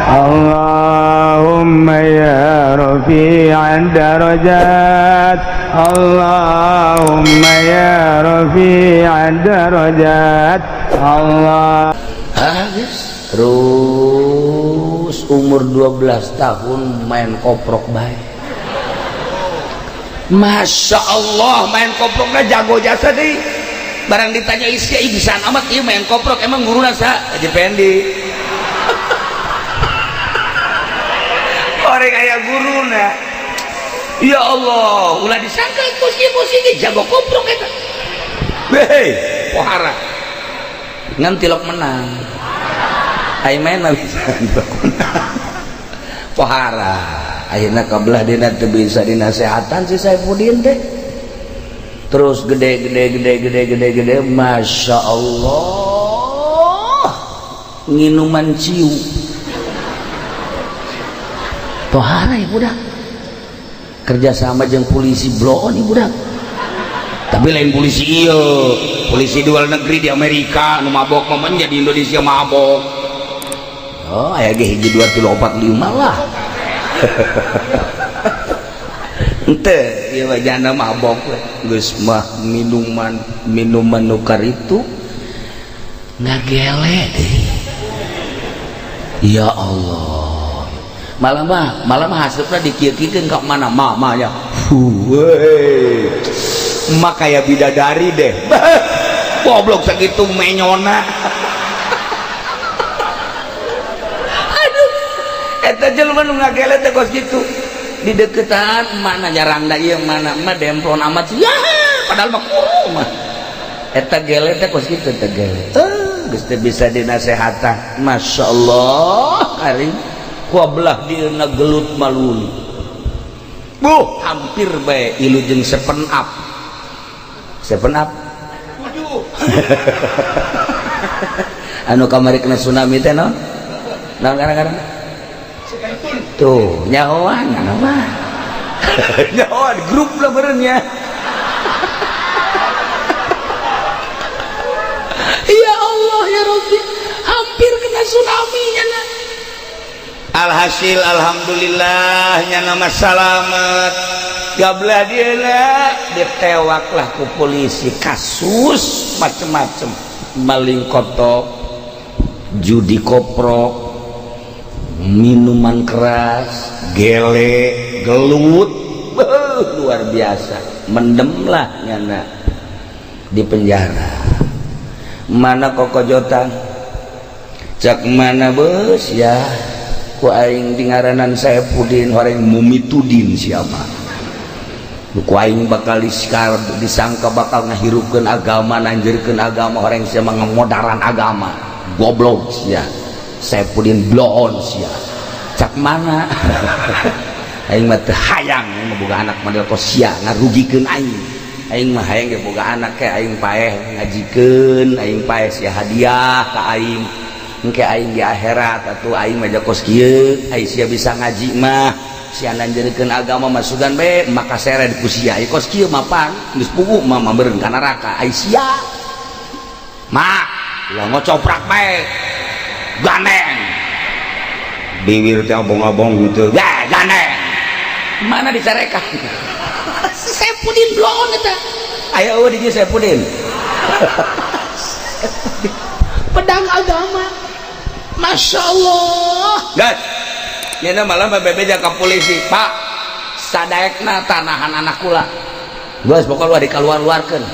Allahumma ya rafi'ad darajat, Allahumma ya rafi'ad darajat, Allah. Habis terus umur 12 tahun main koprok baik. Masya Allah, main koproknya jago jasa deh. Barang ditanya isi bisa amat iya main koprok, emang guru nasa Haji Pendi. Orang kayak guru na. Ya Allah, ulah disangka kusi jago koprok eta. Hei, pohara. Ngan tilok menang. Ai main mah bisa tilok menang. Pohara. Akhirnya kabelah dina teu bisa dinasehatan si Saipudin teh. Terus gede gede gede gede gede gede, Masya Allah, nginuman ciu. Pohara ya budak. Kerjasama jeung polisi bloon ieu budak. Tapi lain polisi ieu, polisi di luar negeri di Amerika nu mabok mah di Indonesia mabok. Oh, aya ge 1 2 3 4 5 lah. Ente ieu mah janda mabok we. Geus mah minuman minuman nu karitu ngagele deui. Ya Allah. Malah mah hasupna dikieu-kieukeun ka mana mama nya. Hueuy. Emak kayak bidadari deh. Goblok sakitu menyona. Aduh. Eta jelema nu ngagele teh kos kitu. Di deketan mana nyarangna ieu mana mah demplon amat sih. Ya, padahal mah kuru mah. Eta gele teh kos kitu teh gele. Geus teu bisa dinasehatan. Masya Allah, karing kuabelah dieuna gelut maluli. Buh, hampir bae ilu jeung 7 Up. 7 Up. 7. Anu kamari kena tsunami teh naon? Naon gara-gara? Tuh, nyahoan mah. Nyahoan grup lah beureun nya. Ya Allah ya Rabbi, hampir kena tsunami nya. Alhasil alhamdulillah nya nama salamet. Gablah dieuna ditewaklah ku polisi kasus macem-macem, maling kotok, judi koprok, minuman keras, gele, gelut, luar biasa. Mendemlah nyana di penjara. Mana kokojotan? Cak mana bos ya? Ku aing di ngaranan Saipudin horeng mumitudin siapa? Ku aing bakal diskar, disangka bakal ngahirupkeun agama, nanjirkeun agama, horeng sia ngemodaran agama. Goblok sia. Saipudin bloon sia. Cak mana? Aing mah teu hayang aing mah boga anak model kos sia ngarugikeun aing. Aing mah hayang ge boga anak ke aing paeh ngajikeun, aing paeh sia hadiah ka aing. Engke aing di akhirat atuh aing mah kos kieu, ai sia bisa ngaji mah, sia nanjeurkeun agama mah sugan bae maka seret ku sia. Ai kos kieu mah pan geus puguh mah meureun ka neraka. Ai sia mah ulah ngocoprak bae. Gandeng. Bibir teh abong-abong gitu. Ya, gandeng. Mana dicarekan? Saipudin bloon eta. Aya eueuh di dieu Saipudin. Pedang agama. Masya Allah. Guys, nyana malah bebeja ka polisi, Pak. Sadaekna tanahan anak kula. Geus pokoknya ulah dikaluar-luarkeun.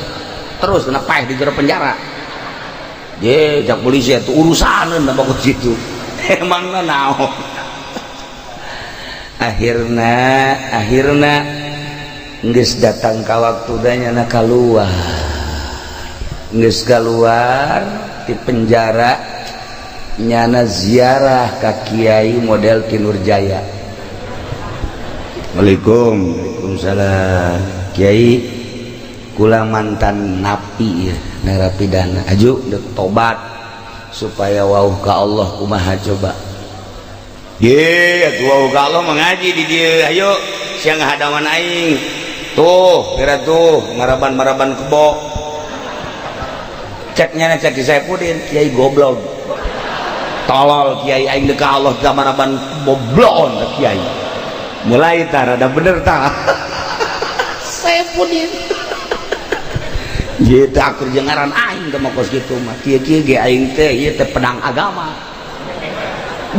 Terus kena paeh di jero penjara. Ye, jak polisi itu urusaneun da pokok situ. Emangna naon? Akhirna geus datang ka waktu da nyana kaluar. Geus kaluar di penjara nyana ziarah ka kiai model Ki Nurjaya. Assalamualaikum. Waalaikumsalam. Kiai, kula mantan napi ya, narapidana. Aju dek tobat supaya wauh ka Allah kumaha coba. Ye, atuh wauh ka Allah mengaji di dieu. Ayo siang ngahadaman aing. Tuh, kira tuh maraban-maraban kebo. Ceknya cek si Saipudin, kiai goblok. Tolol kiai aing deuk ka Allah zaman bobloon ka kiai. Mulai tah rada bener tah. Saepudin. Ieu teh akur jeung ngaran aing teh mah kos kitu mah. Kieu-kieu ge aing teh ieu teh pedang agama.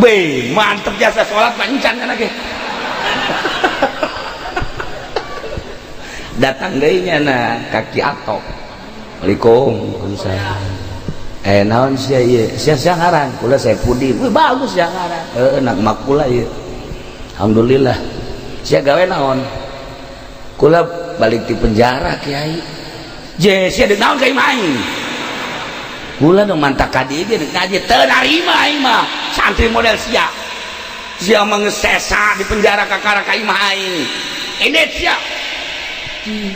Be, mantep jasa salat mah encan kana ge. Datang deui nya na ka Ki Atok. Assalamualaikum. Waalaikumsalam. Naon sia ieu? Sia sia ngaran? Kula Saepudin. Wih bagus sia ngaran. Heeh, nak mak kula ieu. Alhamdulillah. Sia gawe naon? Kula balik ti penjara kiai. Je sia deuk naon ka imah aing? Kula nu mantak ka dieu ge deuk ngaji teu narima aing mah. Santri model sia. Sia mah geus sesa di penjara kakara ka imah aing. Edet sia.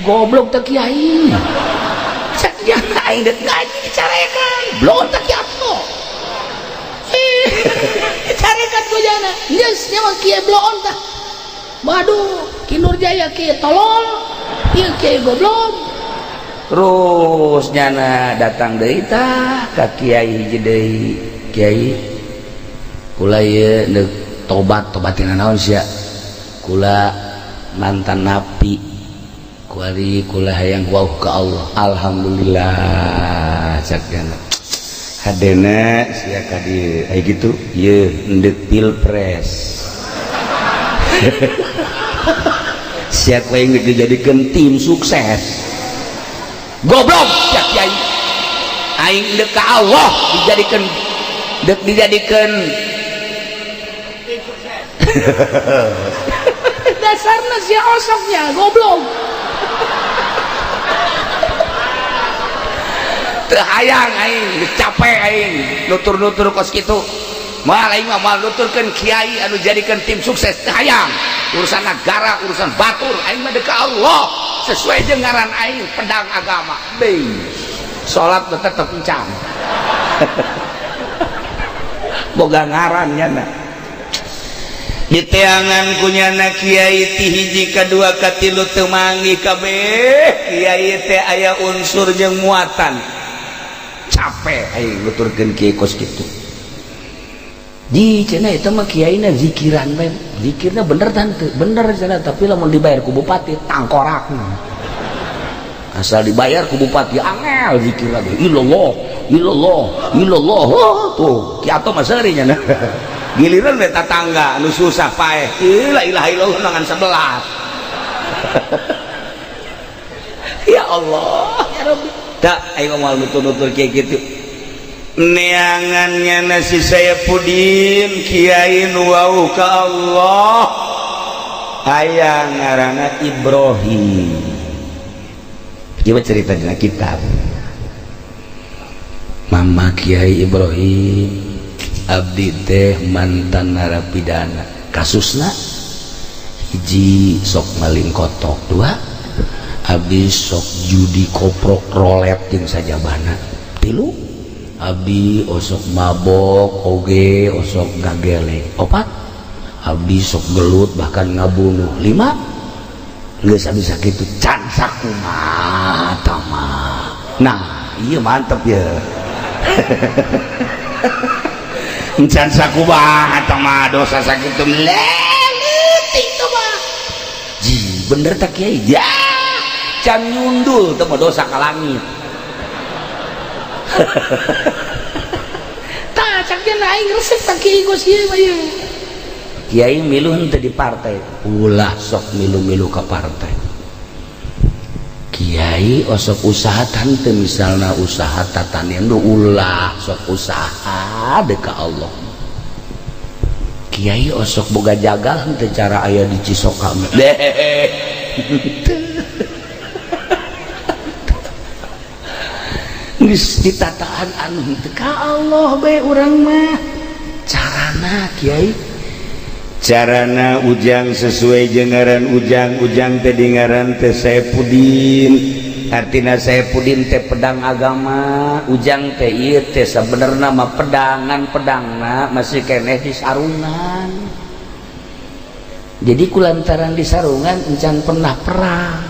Goblok teh kiai. Sakieu aing deuk ngaji dicarekan. Blon teh kiai atuh. Dicarekan ku jana. Geus nya mah kiai bloon tah. Waduh, Ki Nurjaya kiai tolol, ieu kiai goblok. Terus nyana datang deui tah ka kiai hiji deui. Kiai kula ieu deuk tobat, tobatina naon sia? Kula mantan napi. Kuari kula hayang wauh ka Allah. Alhamdulillah cak jana. Hadena sia ka dieu aya kitu ieu endek pilpres. Sia ku aing dijadikeun tim sukses. Goblok sia kiai. Aing deuk ka Allah dijadikeun deuk dijadikeun tim sukses. Dasarna sia osoknya goblok. Teu hayang aing, geus capek aing nutur-nutur kos kitu. Moal aing mah moal nuturkeun kiai anu jadikeun tim sukses teu hayang. Urusan negara, urusan batur aing mah deuk ka Allah sesuai jeung ngaran aing pedang agama. Beuh. Salat mah tetep encan. Boga ngaran nya. Diteangan kunyana kiai ti hiji kadua katilu teu manggih kabeh kiai teh aya unsur jeung muatan. Capek aing nuturkeun kiai kos kitu. Di cenah eta mah kiaina zikiran bae. Zikirna bener tante, bener cenah tapi lamun dibayar ku bupati tangkorak. Asal dibayar ku bupati angel zikir lagi. Illallah, illallah, illallah. Oh, tuh Ki Ato mah seuri nya. Giliran we tatangga anu susah paeh. La ilaha illallah nangan 11. Ya Allah, ya Rabbi. Tak aing moal nutur-nutur kieu kitu. Neangannya nasi Saepudin kiai nu wauh ka Allah. Aya ngaranna Ibrahim. Ieu cerita dina kitab. Mama Kiai Ibrahim abdi teh mantan narapidana. Kasusna hiji sok maling kotok, dua abdi sok judi koprok rolet jeung sajabana, tilu abdi osok mabok oge osok gagele, opat abdi sok gelut bahkan ngabunuh, lima geus abdi sakitu can sakumaha mah. Nah iya mantep ya. Can sakumaha mah dosa sakitu leutik teh mah. Ji bener tak kiai? Ya can nyundul teh mah dosa ka langit. Tah cak nya aing resep tah kiai geus ieu mah ieu. Kiai milu henteu di partai, ulah sok milu-milu ka partai. Kiai osok usaha tante misalna usaha tatanian du ulah sok usaha deuk ka Allah. Kiai osok boga jagal henteu cara aya di Cisoka mah. Geus ditataan anu henteu ka Allah bae urang mah. Carana kiai carana ujang sesuai jeung ngaran ujang, ujang teh di ngaran teh Saepudin. Artina Saepudin teh pedang agama, ujang teh ieu teh sabenerna mah pedangan pedangna masih keneh di sarungan. Jadi kulantaran di sarungan encan pernah perang.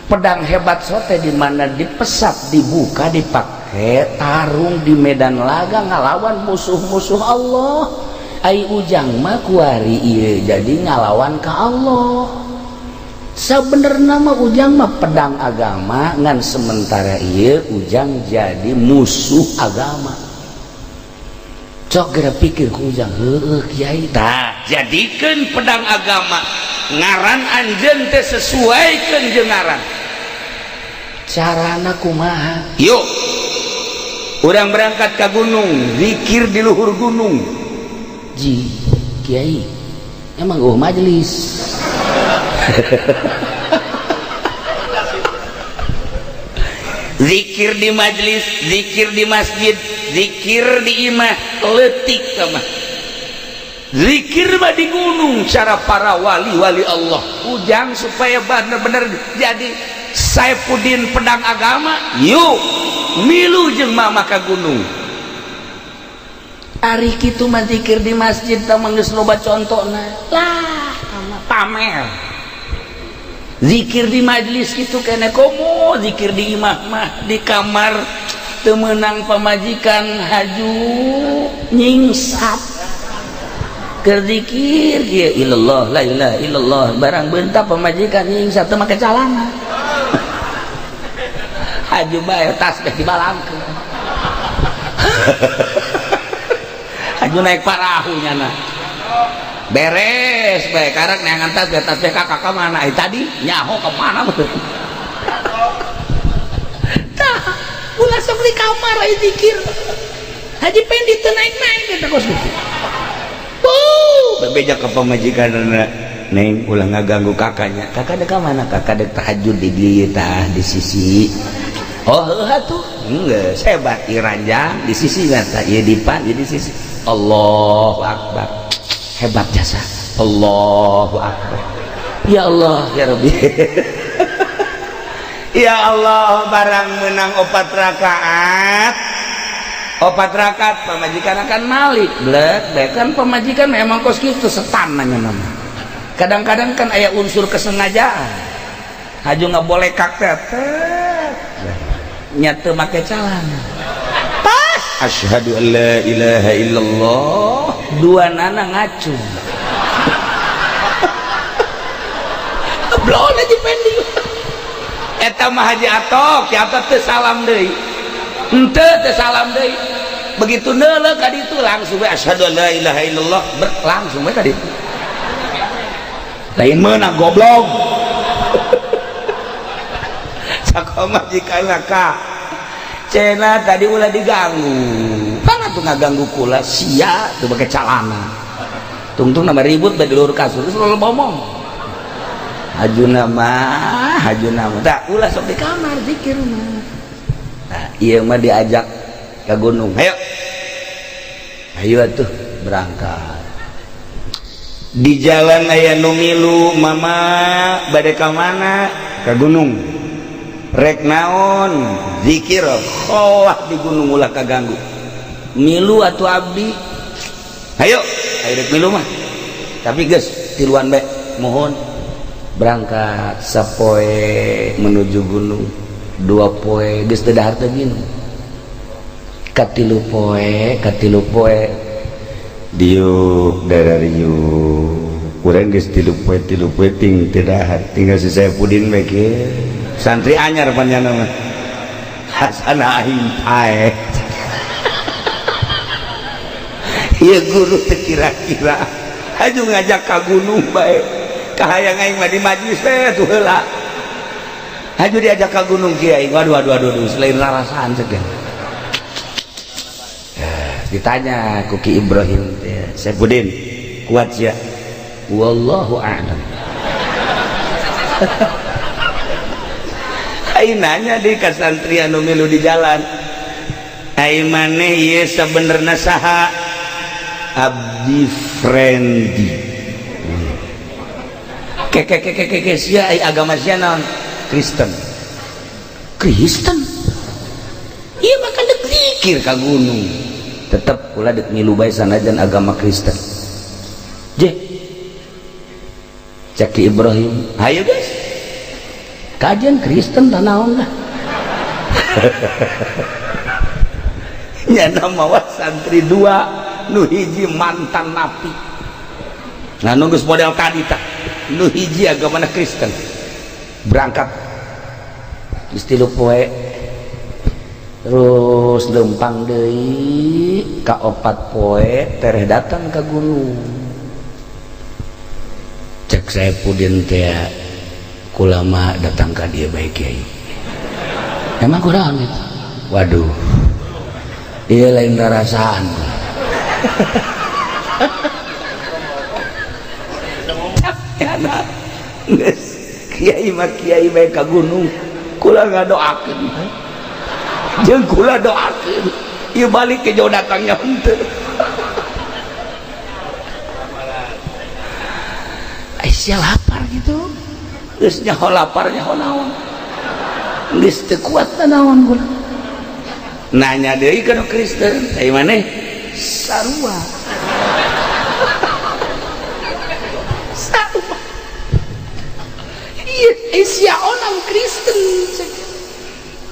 Pedang hebat sote di mana dipesap, dibuka, dipak dipake tarung di medan laga ngalawan musuh-musuh Allah. Ai Ujang mah kuari ieu jadi ngalawan ka Allah. Sebenarnya mah Ujang mah pedang agama, ngan sementara ieu Ujang jadi musuh agama. Cok geura pikir ku Ujang, heueuh kiai tah jadikeun pedang agama, ngaran anjeun teh sesuaikeun jeung ngaran. Carana kumaha? Yuk, urang berangkat ke gunung, zikir di luhur gunung. Ji, kiai, emang gua majelis. Zikir di majelis, zikir di masjid, zikir di imah, leutik mah. Zikir mah di gunung cara para wali-wali Allah. Ujang supaya bener-bener jadi Saipudin pedang agama, yuk milu jeung mama ka gunung. Ari kitu mah zikir di masjid tah geus loba contona. Lah, pamer. Zikir di majelis kitu kene komo zikir di imah mah di kamar teu meunang pamajikan haju nyingsat. Keur zikir kieu illallah la ilaha illallah barang beunta pamajikan nyingsat teu make calana. Haju bae tas beh dibalangkeun. Haju naik parahu nyana. Beres bae karak neangan tas beh tas beh kakak ka mana? Eh tadi nyaho ka mana? Tah, ulah sok di kamar aya zikir. Haji Pendi teu naik-naik eta kos kitu. Bebeja ka pamajikanna, neng ulah ngaganggu kakaknya. Kakak dek ka mana? Kakak dek tahajud di dieu tah di sisi. Oh heuh atuh. Geus hebat ieu ranjang di sisi tah ieu dipan ieu di sisi. Allahu akbar. Hebat jasa. Allahu akbar. Ya Allah ya Rabbi. Ya Allah barang menang 4 rakaat. 4 rakaat pamajikan akan malik. Blek, blek kan pamajikan memang kos kitu setan nanya mama. Kadang-kadang kan aya unsur kesengajaan. Haju nggak boleh kak teh. Nya teu make calana. Pas asyhadu an la ilaha illallah. Dua nana ngacung. Blon aja pending. Eta mah Haji Atok, si Atok teu salam deui. Henteu teu salam deui. Begitu neuleuh ka ditu langsung we asyhadu an la ilaha illallah, langsung we ka ditu. Lain meunang goblok. Sakomajikanna ka. Cenah tadi ulah diganggu. Mana tuh ngaganggu kula sia tuh pakai calana. Tungtung nama ribut bae di luhur kasur terus selalu ngomong. Hajuna mah, hajuna mah. Tak ulah sok di kamar zikir mah. Nah, ieu mah diajak ke gunung. Ayo. Ayo atuh berangkat. Di jalan aya nu milu, mama bade ka mana? Ka gunung. Rek naon? Zikir khawah di gunung ulah kaganggu. Milu atuh abdi. Ayo, ayo rek milu mah. Tapi geus tiluan bae, mohon. Berangkat sapoe menuju gunung, 2 poe geus teu dahar teh minum. Katilu poe diuk darariuk. Urang geus 3 poe ting teu dahar, tinggal si Saipudin bae kieu. Santri anyar panjana mah. Hasana aing pae. Ieu guru teu kira-kira. Haju ngajak ka gunung bae. Kahayang aing mah di majlis teh tuh heula. Haju diajak ka gunung kiai. Waduh waduh waduh, selain rarasaan cek. Ditanya ku Ki Ibrahim teh, Saipudin kuat sia. Wallahu a'lam. Aing nanya di ka santri anu milu di jalan. Ai maneh ieu sabenerna saha? Abdi Frendi. Keke keke keke sia ai agama sia naon? Kristen. Kristen. Ieu mah kan dek zikir ka gunung. Tetep kula dek milu bae sanajan agama Kristen. Je. Cek Ki Ibrahim, hayu guys. Kajian Kristen tah naon lah. Nyana mawa santri dua, nu hiji mantan napi. Nah, nu geus model tadi tah, nu hiji agamana Kristen. Berangkat geus 3 poe, terus lempang deui ka 4 poe tereh datang ka gunung. Cek Saepudin teh, kula mah datang ka dieu bae, Kiai. Emang kurang gitu? Waduh, iya lain rarasaan. Geus kiai mah kiai bae ka gunung, kula ngadoakeun jeung kula doakeun ieu balik ke jauh datangnya henteu. Aisyah lapar gitu, geus nyaho lapar nyaho naon, geus teu kuat naon kula. Nanya deui ka nu Kristen, ai maneh sarua. Sarua. Iya, Aisyah onam Kristen.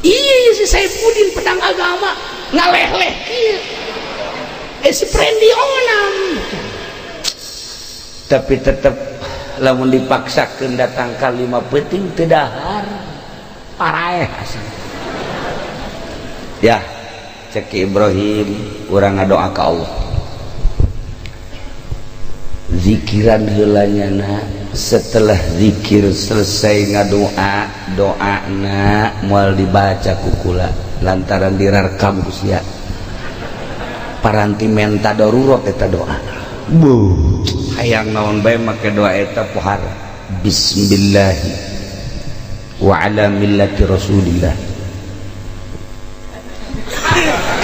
Iya si Saepudin pedang agama ngaleh-leh kieu. Si Prendi onam. Tapi tetep lamun dipaksakeun datang ka 5 peuting teu dahar paraeh asal. Ya, cek Ibrahim urang ngadoa ka Allah. Zikiran heula nyana, setelah zikir selesai ngadoa, doana moal dibaca ku kula lantaran dirarkam ku sia. Paranti menta darurat eta doa. Buh, hayang naon bae make doa eta pohara. Bismillah wa ala millati Rasulillah.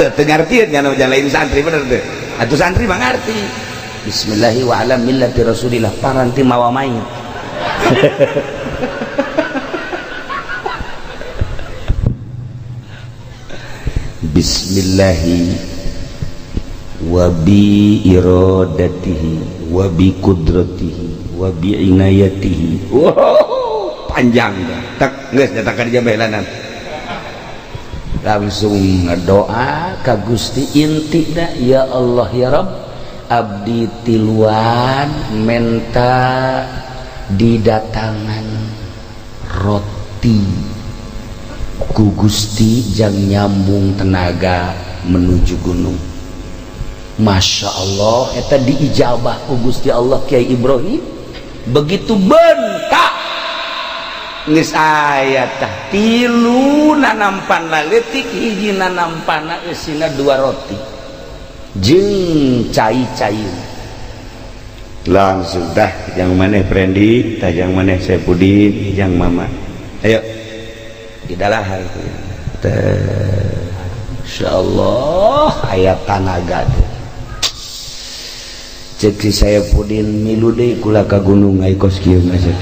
Teu ngarti nya nu lain santri bener teu? Atuh santri mah ngarti. Bismillah wa ala millati Rasulillah paranti mawa main. Bismillahi wa bi iradatihi wa bi qudratihi wa bi inayatihi. Wow, panjang dah. Tak geus datang ka dieu bae. Langsung ngadoa ka Gusti intina, ya Allah ya Rabb, abdi tiluan menta didatangan roti ku Gusti jang nyambung tenaga menuju gunung. Masya Allah, eta diijabah ku Gusti Allah. Kiai Ibrahim begitu bentak geus aya tah 3 nanampan leutik, hiji nanampana eusina 2 roti jeung cai-cai. Langsung dah yang maneh Prendi, tah yang maneh Saepudin, yang mama. Ayo di dalahar itu. Insyaallah aya tanaga teh. Cek si Saepudin milu deui kula ka gunung ai kos kieu mah cek.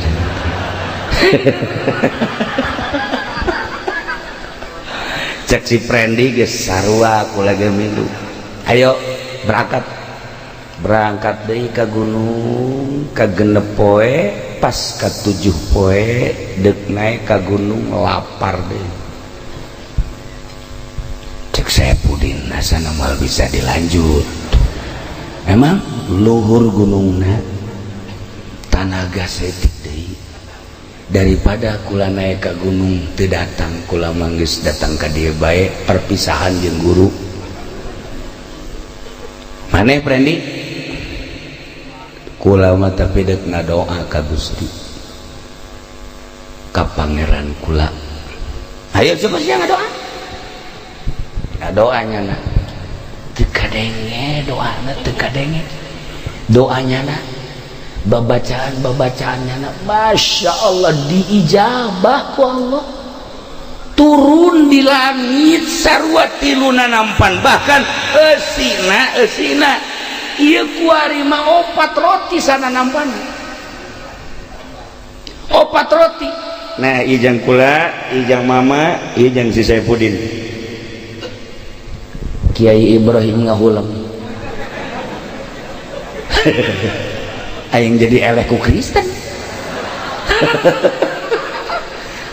Cek si Prendi geus sarua kula ge milu. Ayo berangkat. Berangkat deui ka gunung ka 6 poe, pas ka 7 poe deuk naik ka gunung lapar deui. Cek Saepudin asana moal bisa dilanjut. Emang luhur gunungna tanaga setik deui. Daripada kula naik ka gunung teu datang, kula manggis datang ka dieu bae perpisahan jeung guru. Maneh Prendi? Kula mah tapi deuk ngadoa ka Gusti ka pangeran kula. Ayo coba sia ngadoa. Ngadoa nyana. Teu kadenge doana, teu kadenge. Doanya na babacaan-babacaannya na, Masya Allah diijabah ku Allah. Turun di langit sarua 3 nanampan, bahkan eusina eusina ieu kuari mah 4 roti sana nampana. 4 roti. Nah, ijang kula, ijang mama, ijang si Saepudin. Kiai Ibrahim ngahuleng. Aing jadi eleh ku Kristen.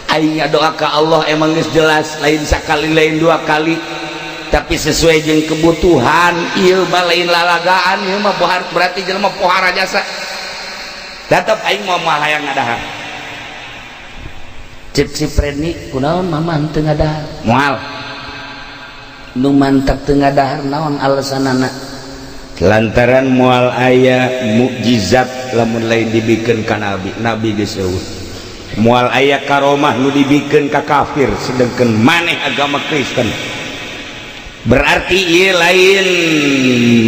Aing doa ka Allah emang geus jelas, lain sakali lain 2 kali. Tapi sesuai jeung kebutuhan. Ieu mah lain lalagaan, ieu mah pohar, berarti jelema pohara jasa. Tetep aing mau mah hayang ngadahar. Cek si Preni, "Kunaon Mama teu ngadahar?" "Moal." Nu mantak teu ngadahar naon alasanana? Lantaran moal aya mukjizat lamun lain dibikeun ka nabi, nabi geus euweuh. Moal aya karomah nu dibikeun ka kafir, sedangkan maneh agama Kristen. Berarti ieu lain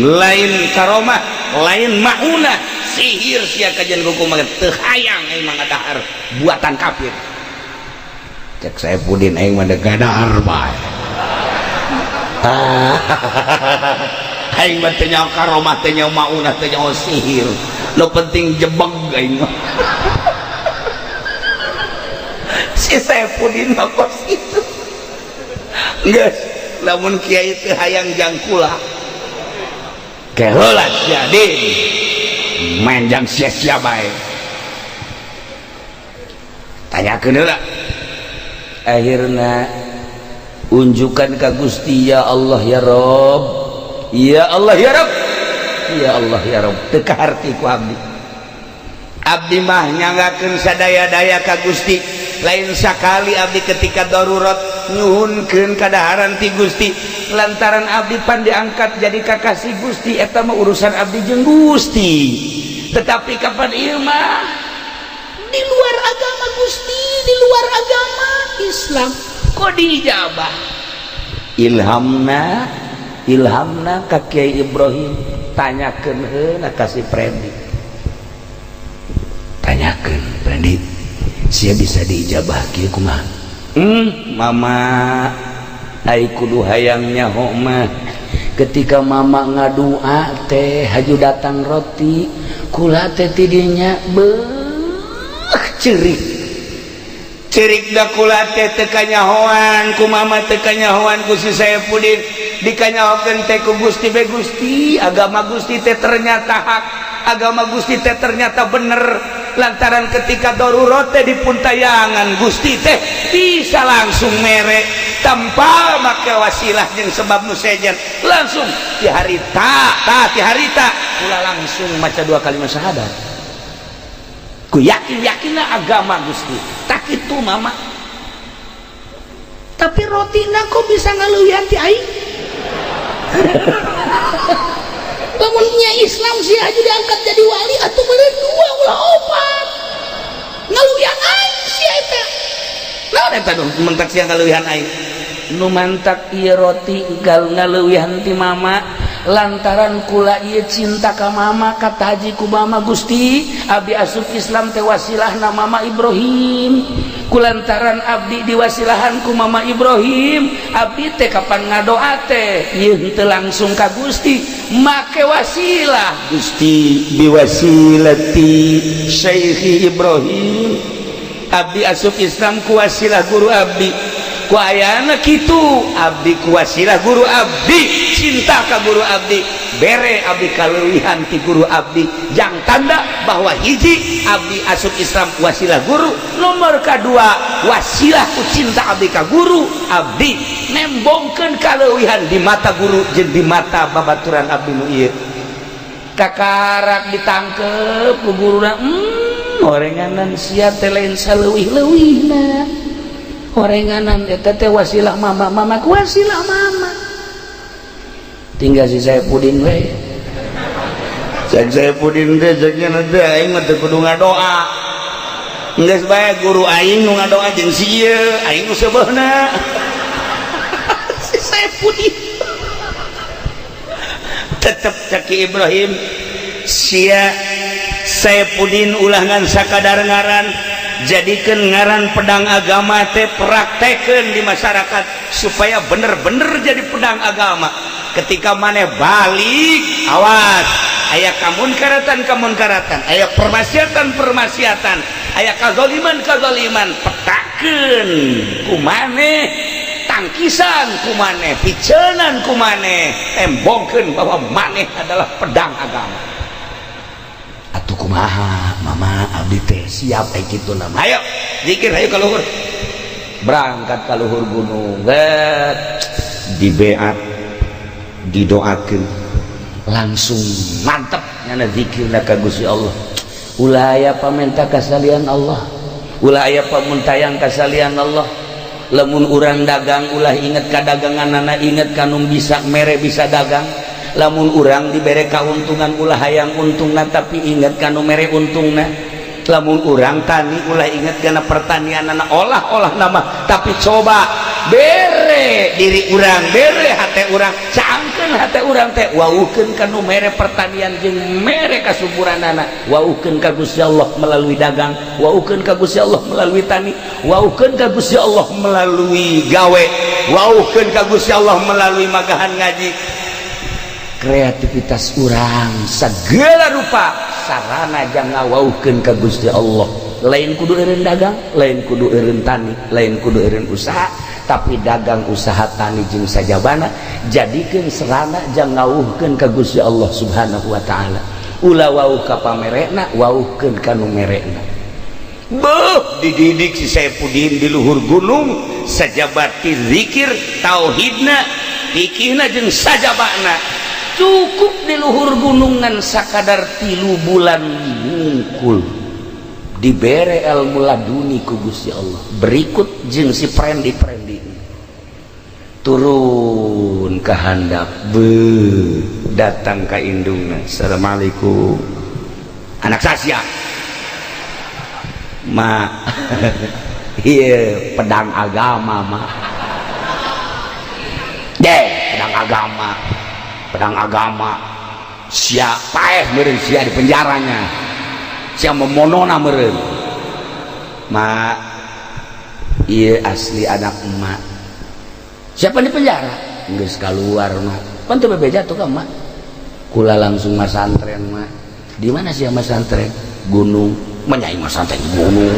lain karomah, lain maunah, sihir sia. Kajian kumaha teu hayang aing mah ngadahar buatan kafir. Cek Saepudin, "Aing mah ngadahar bae. Ah, aing mah teu nyaho karomah, teu nyaho maunah, teu nyaho sihir, nu penting jebeg aing mah." Si Saepudin mah kos itu. Geus, lamun kiai teu hayang jang kula, keheula sia din main jang sia-sia bae. Tanyakeun heula. Akhirna unjukan ka Gusti, "Ya Allah, ya Rob, ya Allah, ya Rob, ya Allah, ya Rob, teu kaharti ku abdi. Abdi mah nyanggakeun sadaya-daya ka Gusti. Lain sakali abdi ketika darurat nyuhunkeun kadaharan ti Gusti, Lantaran abdi pan diangkat jadi kakasih Gusti, eta mah urusan abdi jeung Gusti. Tetapi kapan ieu mah di luar agama Gusti, di luar agama Islam, kok diijabah?" Ilhamna, ilhamna ka Kiai Ibrahim, tanyakeun heula ka si Prendi. "Tanyakeun, Prendi, sia bisa diijabah kieu kumaha?" Mama, ai kudu hayang nyaho mah, ketika Mama ngadua teh haju datang roti, kula teh tidinya beuh ceurik." "Cerik da kula teh teu kanyahoan ku Mama, teu kanyahoan ku si Saepudin, dikanyahokeun teh ku Gusti be. Gusti, agama Gusti teh ternyata hak, agama Gusti teh ternyata bener, lantaran ketika darurat teh dipuntayangan Gusti teh bisa langsung mere tanpa make wasilah jeung sebab nu sejen. Langsung di harita ta, di harita kula langsung maca dua kalimat syahadat. Ku yakin yakinlah agama Gusti tak itu, Mama." Tapi roti kok bisa ngaleuwihan ti aing? Lamunnya Islam sih aja diangkat jadi wali atau boleh dua ulah opat, ngaleuwihan aing sih eta. Naon eta nu mentak sia ngaleuwihan aing? Nu mantak ieu roti gal ngaleuwihan ti Mama, lantaran kula ieu cinta ka Mama. Kata haji ku Mama, "Gusti, abdi asup Islam teh wasilahna Mama Ibrahim. Kulantaran abdi diwasilahan ku Mama Ibrahim, abdi teh kapan ngadoa teh ieu henteu langsung ka Gusti, make wasilah." "Gusti, biwasilati Syekh Ibrahim abdi asup Islam, ku wasilah guru abdi. Ku ayana kitu, abdi ku wasilah guru abdi cinta ka guru abdi, bere abdi kaleuwihan ti guru abdi, jang tanda bahwa hiji, abdi asup Islam wasilah guru, nomor kedua, wasilah ku cinta abdi ka guru abdi nembongkeun kaleuwihan di mata guru jeung di mata babaturan abdi nu ieu." Kakarak ditangkep ku guruna, "Orenganan sia teh lain saleuwih-leuwihna. Orenganan eta teh wasilah Mama. Mama ku wasilah Mama." Tinggal si Saepudin we. Cek Saepudin teh, ceknya nanti, "Aing mah teu kudu ngadoa, geus bae guru aing nu ngadoa jeung si ieu, aing nu seubeuhna." Si Saepudin. Tetep cek Ki Ibrahim, "Sia Saepudin ulah ngan sakadar ngaran, jadikan ngaran pedang agama teh praktekeun di masyarakat supaya bener-bener jadi pedang agama. Ketika maneh balik, awas aya kamunkaratan kamunkaratan, aya permaksiatan permaksiatan, aya kazoliman kazoliman, petakeun ku maneh, tangkisan ku maneh, picenan ku maneh, tembongkeun bahwa maneh adalah pedang agama." "Atuh kumaha, Mama? Abdi teh siap kayak gitu nama." "Ayo zikir, ayo ka luhur." Berangkat ka luhur gunung. Bet. Di beat. Didoakeun langsung mantep nyana zikirna ka Gusti Allah. Ulah aya pamenta kasalian Allah, ulah aya pamuntayang kasalian Allah. Lamun urang dagang, ulah inget ka daganganana, inget ka nu bisa mere bisa dagang. Lamun urang dibere kauntungan, ulah hayang untungna, tapi inget ka nu mere untungna. Lamun urang tani, ulah inget kana pertanianana, olah-olah nama, tapi coba bere diri urang, bere hate urang, cangkeun hate urang teh, wauhkeun ka nu mere pertanian jeung mere kasuburanana. Wauhkeun ka Gusti Allah melalui dagang, wauhkeun ka Gusti Allah melalui tani, wauhkeun ka Gusti Allah melalui gawe, wauhkeun ka Gusti Allah melalui magahan ngaji. Kreativitas urang segala rupa sarana jangan ngawauhkeun ka Gusti Allah. Lain kudu eureun dagang, lain kudu eureun tani, lain kudu eureun usaha, tapi dagang, usaha, tani jeung sajabana jadikeun sarana jang ngawuhkeun ka Gusti Allah Subhanahu wa taala. Ulah wauh ka pamerekna, wauhkeun ka nu merekna. Beuh, dididik si Saipudin di luhur gunung sajabati zikir, tauhidna, fikihna, jeung sajabana. Cukup di luhur gunungan sakadar 3 bulan mungkul dibere ilmu laduni ku Gusti Allah. Berikut jeung si prendi prendi turun ke handap. Beuh, datang ka indungna, "Assalamualaikum, anak sasia Ma." "Iya, pedang agama, Ma." Deh, pedang agama, pedang agama. Sia paeh meureun, sia di penjaranya, sia memonona meureun, Ma. Iya, asli anak emak. Siapa di penjara geus keluar, Ma? Pan teu bebeja tuh ka emak. Kula langsung masantren, Ma. Di mana sih masantren? Gunung. Menyai masantren gunung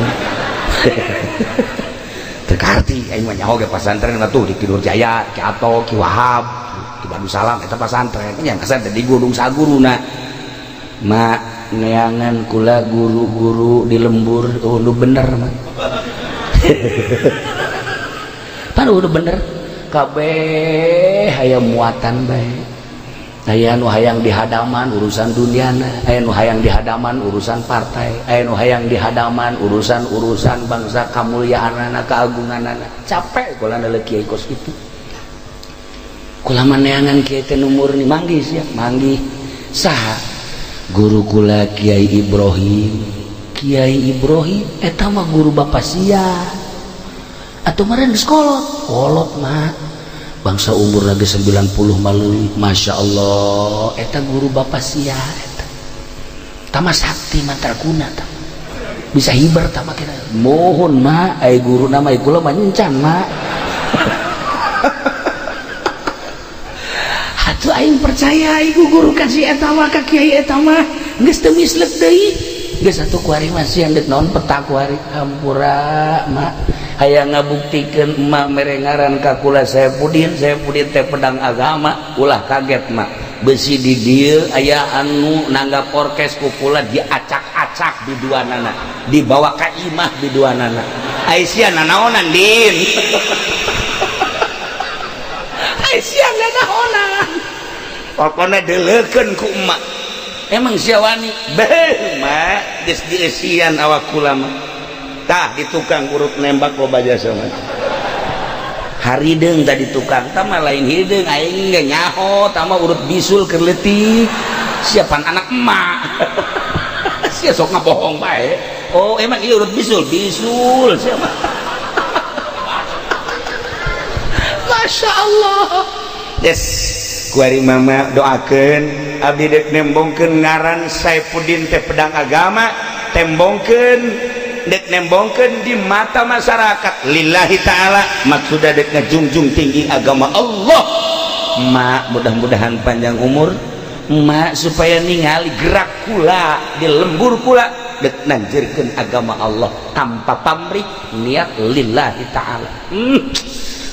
teu karti aing mah. Nyaho ge pasantren mah tuh di Tidur Jaya, Ki Ato, Ki Wahab, Ki Salam, eta pasantren nya, pasantren di gunung saguruna. Ma, neangan kula guru-guru di lembur. Oh, lu bener mah pan udah bener kabeh. Hayang muatan bae, aya nu hayang dihadaman urusan duniana, aya nu hayang dihadaman urusan partai, aya nu hayang dihadaman urusan-urusan bangsa, kamuliaanana, keagunganana. Capek kula ndelok kiai kos kitu. Kula mah neangan kiai teh nu murni. Manggih sia, manggih saha? Guru kula, Kiai Ibrahim. Kiai Ibrahim eta mah guru bapak sia atau meureun geus kolot. Kolot mah bangsa umur lagi 90 malui. Masya Allah, eta guru bapak sia eta tama sakti mantraguna, tama bisa hiber tama kita. Mohon, Ma, ai guru nama kula mah encan, Ma. Atuh aing percaya iku guru ka si eta mah, ka kiai eta mah geus teu mislek deui. Geus atuh, kuari mah sia deuk naon peta kuari. Hampura, Ma, hayang ngabuktikeun emak mere ngaran ka kula Saepudin, Saepudin teh pedang agama. Ulah kaget, Mak, besi di dieu aya anu nanggap orkes, ku kula diacak-acak biduanana, dibawa ka imah biduanana. Ai sia nanaonan, Din? Ai sia nanaonan? Pokona deleukeun ku emak. Emang sia wani? Beuh, Mak, geus dieusian awak kula mah. Tah, di tukang urut nembak loba jasa mah. Harideung tadi tukang tama lain hideung, aing ge nyaho tama urut bisul keur leutik. Siapan anak emak sia sok ngabohong bae. Oh, emang iya urut bisul bisul siapa? Masya Allah. Yes, kuari mama doakeun abdi dek nembongkeun ngaran Saipudin teh pedang agama, tembongkeun dek nembongkeun di mata masyarakat lillahi ta'ala, maksudna dek ngajungjung tinggi agama Allah. Mak, mudah-mudahan panjang umur mak, supaya ningali gerak kula di lembur kula dek nanjirkeun agama Allah tanpa pamrih, niat lillahi ta'ala.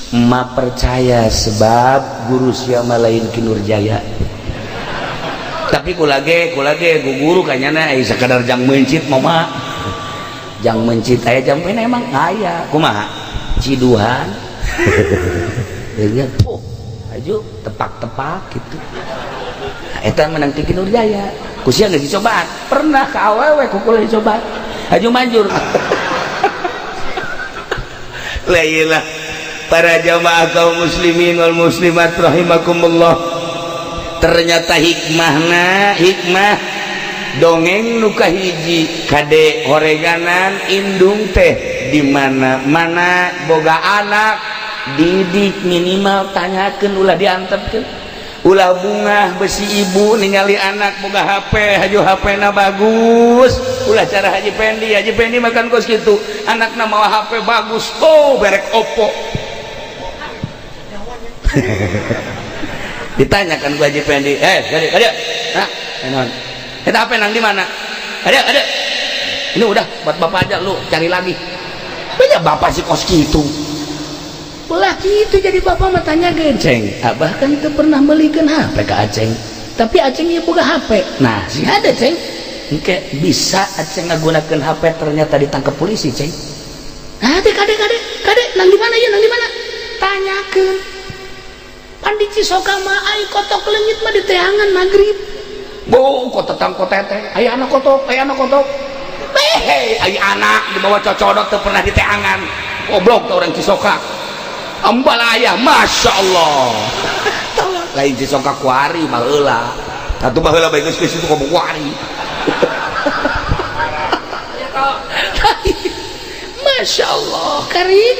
Ma percaya sebab guru siapa lain Ki Nurjaya, tapi kulage kulage gu guru kayaknya eh sekadar jang mencit. Mama jang mencit aya jang ini emang aya kumaha ciduhan. Oh, Haju tepak-tepak gitu. Nah, eta menang ti Ki Nurjaya. Ku sia geus dicobaan. Pernah ka awewe ku kula dicobaan. Haju manjur. La ilah, para jamaah kaum muslimin wal muslimat rahimakumullah, Ternyata hikmahna, hikmah dongeng nu kahiji, kade horenganan indung teh di mana mana boga anak didik minimal tanyakeun, ulah diantepkeun. Ulah bungah besi ibu ningali anak boga HP, haju HP na bagus. Ulah cara Haji Pendi. Haji Pendi makan kos gitu, anakna mawa HP bagus, oh berek Oppo. Ditanyakan ku Haji Pendi, "Eh, kade kade, nah enon eta HP nang di mana? Ada ada ini udah buat bapak aja, lu cari lagi." Banyak bapak sih kos gitu. Ulah gitu jadi bapak mah, tanya ke Ceng. Abah kan itu pernah belikan HP ke Aceng. Tapi Aceng ieu boga HP. Nah, sih ada, Ceng. Engke bisa Aceng ngagunakeun HP, ternyata ditangkap polisi, Ceng. Ah, kade kade kade kade nang di mana ya, nang di mana? Tanyakeun. Pan di Cisoka mah ai kotok leungit mah diteangan maghrib. Bu, kok tetang kok teteh, aya anak kotok, aya anak kotok. Hehe, aya anak dibawa cocodot teu pernah diteangan. Goblok tuh orang Cisoka. Ambal ayah, masya Allah. Lain Cisoka kuari baheula. Atuh baheula bae geus geus itu ngomong kuari. Masya Allah, Karim.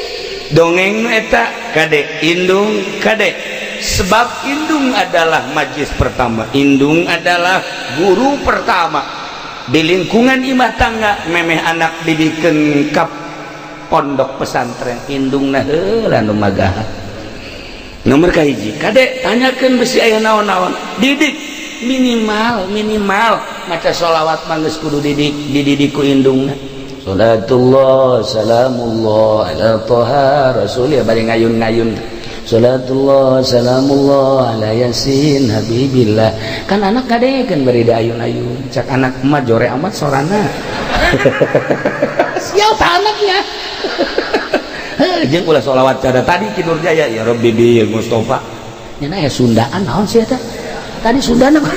Dongeng nu eta, kade indung, kade, sebab indung adalah majlis pertama, indung adalah guru pertama di lingkungan imah tangga. Memeh anak didiken ka pondok pesantren, indung nah heula nu magahan. Nomor kahiji, kade tanyakeun besi aya naon-naon. Didik minimal minimal maca sholawat mah geus kudu didik, dididik ku indungna. Salatullah salamullah ala Toha Rasul, ya bari ngayun-ngayun. Salatullah salamullah ala Yasin Habibillah. Kan anak ngadengekeun bari ayun-ayun. Cak anak mah, "Jore amat sorana." Siapa anaknya? Jeung ulah sholawat cara tadi Ki Nurjaya, ya Rabbi bil Mustafa. Nya aya Sundaan naon sih eta? Tadi Sundaan apa?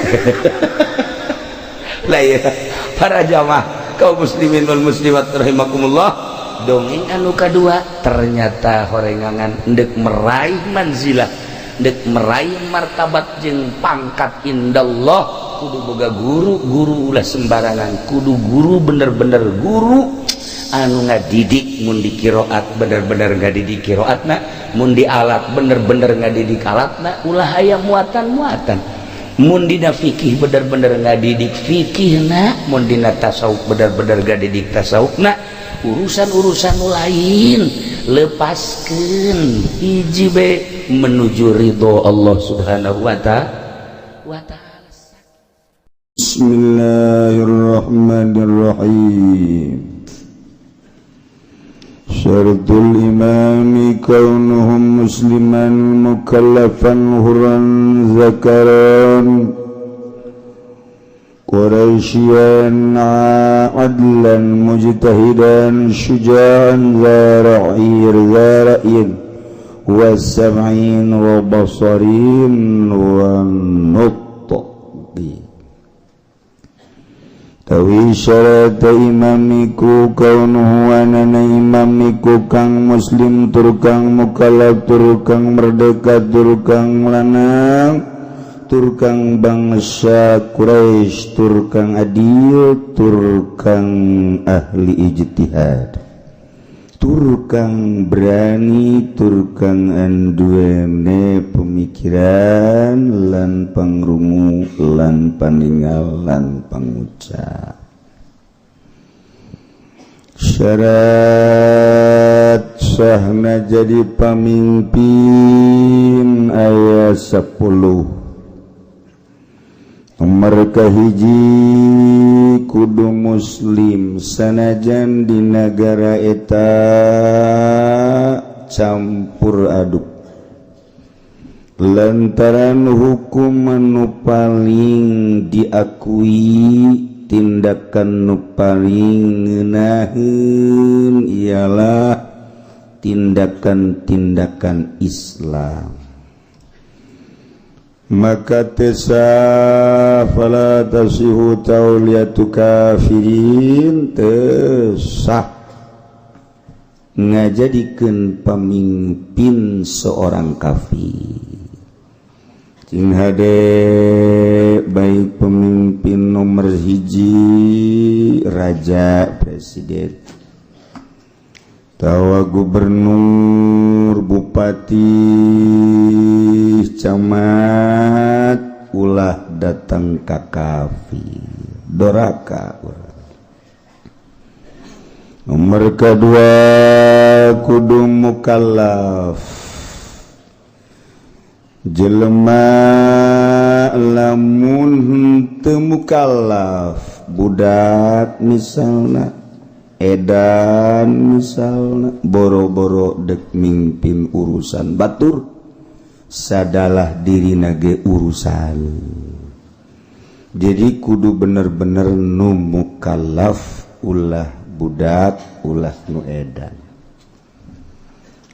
Lah ya, para jamaah kaum muslimin wal muslimat rahimakumullah. Dongeng anu kadua, ternyata horengangan ndek meraih manzilah, ndek meraih martabat jeung pangkat indallah, kudu boga guru. Guru ulah sembarangan, kudu guru bener-bener guru anu ngadidik. Mun di qiraat bener-bener ngadidik qiraatna, mun di alat bener-bener ngadidik alatna, ulah aya muatan-muatan. Mun dina fikih bener-bener ngadidik fikihna, mun dina tasawuf bener-bener ngadidik tasawufna. Urusan-urusan lain lepaskeun, hiji be menuju ridho Allah Subhanahu wa ta'ala. Bismillahirrahmanirrahim. Syaratul imami kaunuhum musliman mukallafan hurran zakaran Quraisyan adlan mujtahidan syuja'an dha ra'ir dha ra'yin wa sam'in wa basarin wa nutqi. Tawi syarat imamiku kaunuhu anana imamiku kang muslim tur kang mukallaf tur kang merdeka tur kang lanang tur kang bangsa Quraisy tur kang adil tur kang ahli ijtihad tur kang berani tur kang anduene pemikiran lan pangrungu lan paningal lan pangucap. Syarat sahna jadi pamimpin aya 10. Nomor kahiji, kudu muslim sanajan di nagara eta campur aduk, lantaran hukum nu paling diakui, tindakan nu paling ngeunaheun ialah tindakan-tindakan Islam. Maka teu sah, fala tasihhu tauliyatu kafirin, teu sah ngajadikeun pamimpin seorang kafir. Cing hade, baik pemimpin nomor hiji, raja, presiden, tawa gubernur, bupati, camat, ulah datang ka kafir, doraka. Nomor kedua, kudu mukallaf. Jelema lamun henteu mukallaf, budak misalna, edan misalna, boro-boro dek mimpin urusan batur, sadalah diri nage urusan. Jadi kudu bener-bener nu mukallaf, ulah budak, ulah nu edan.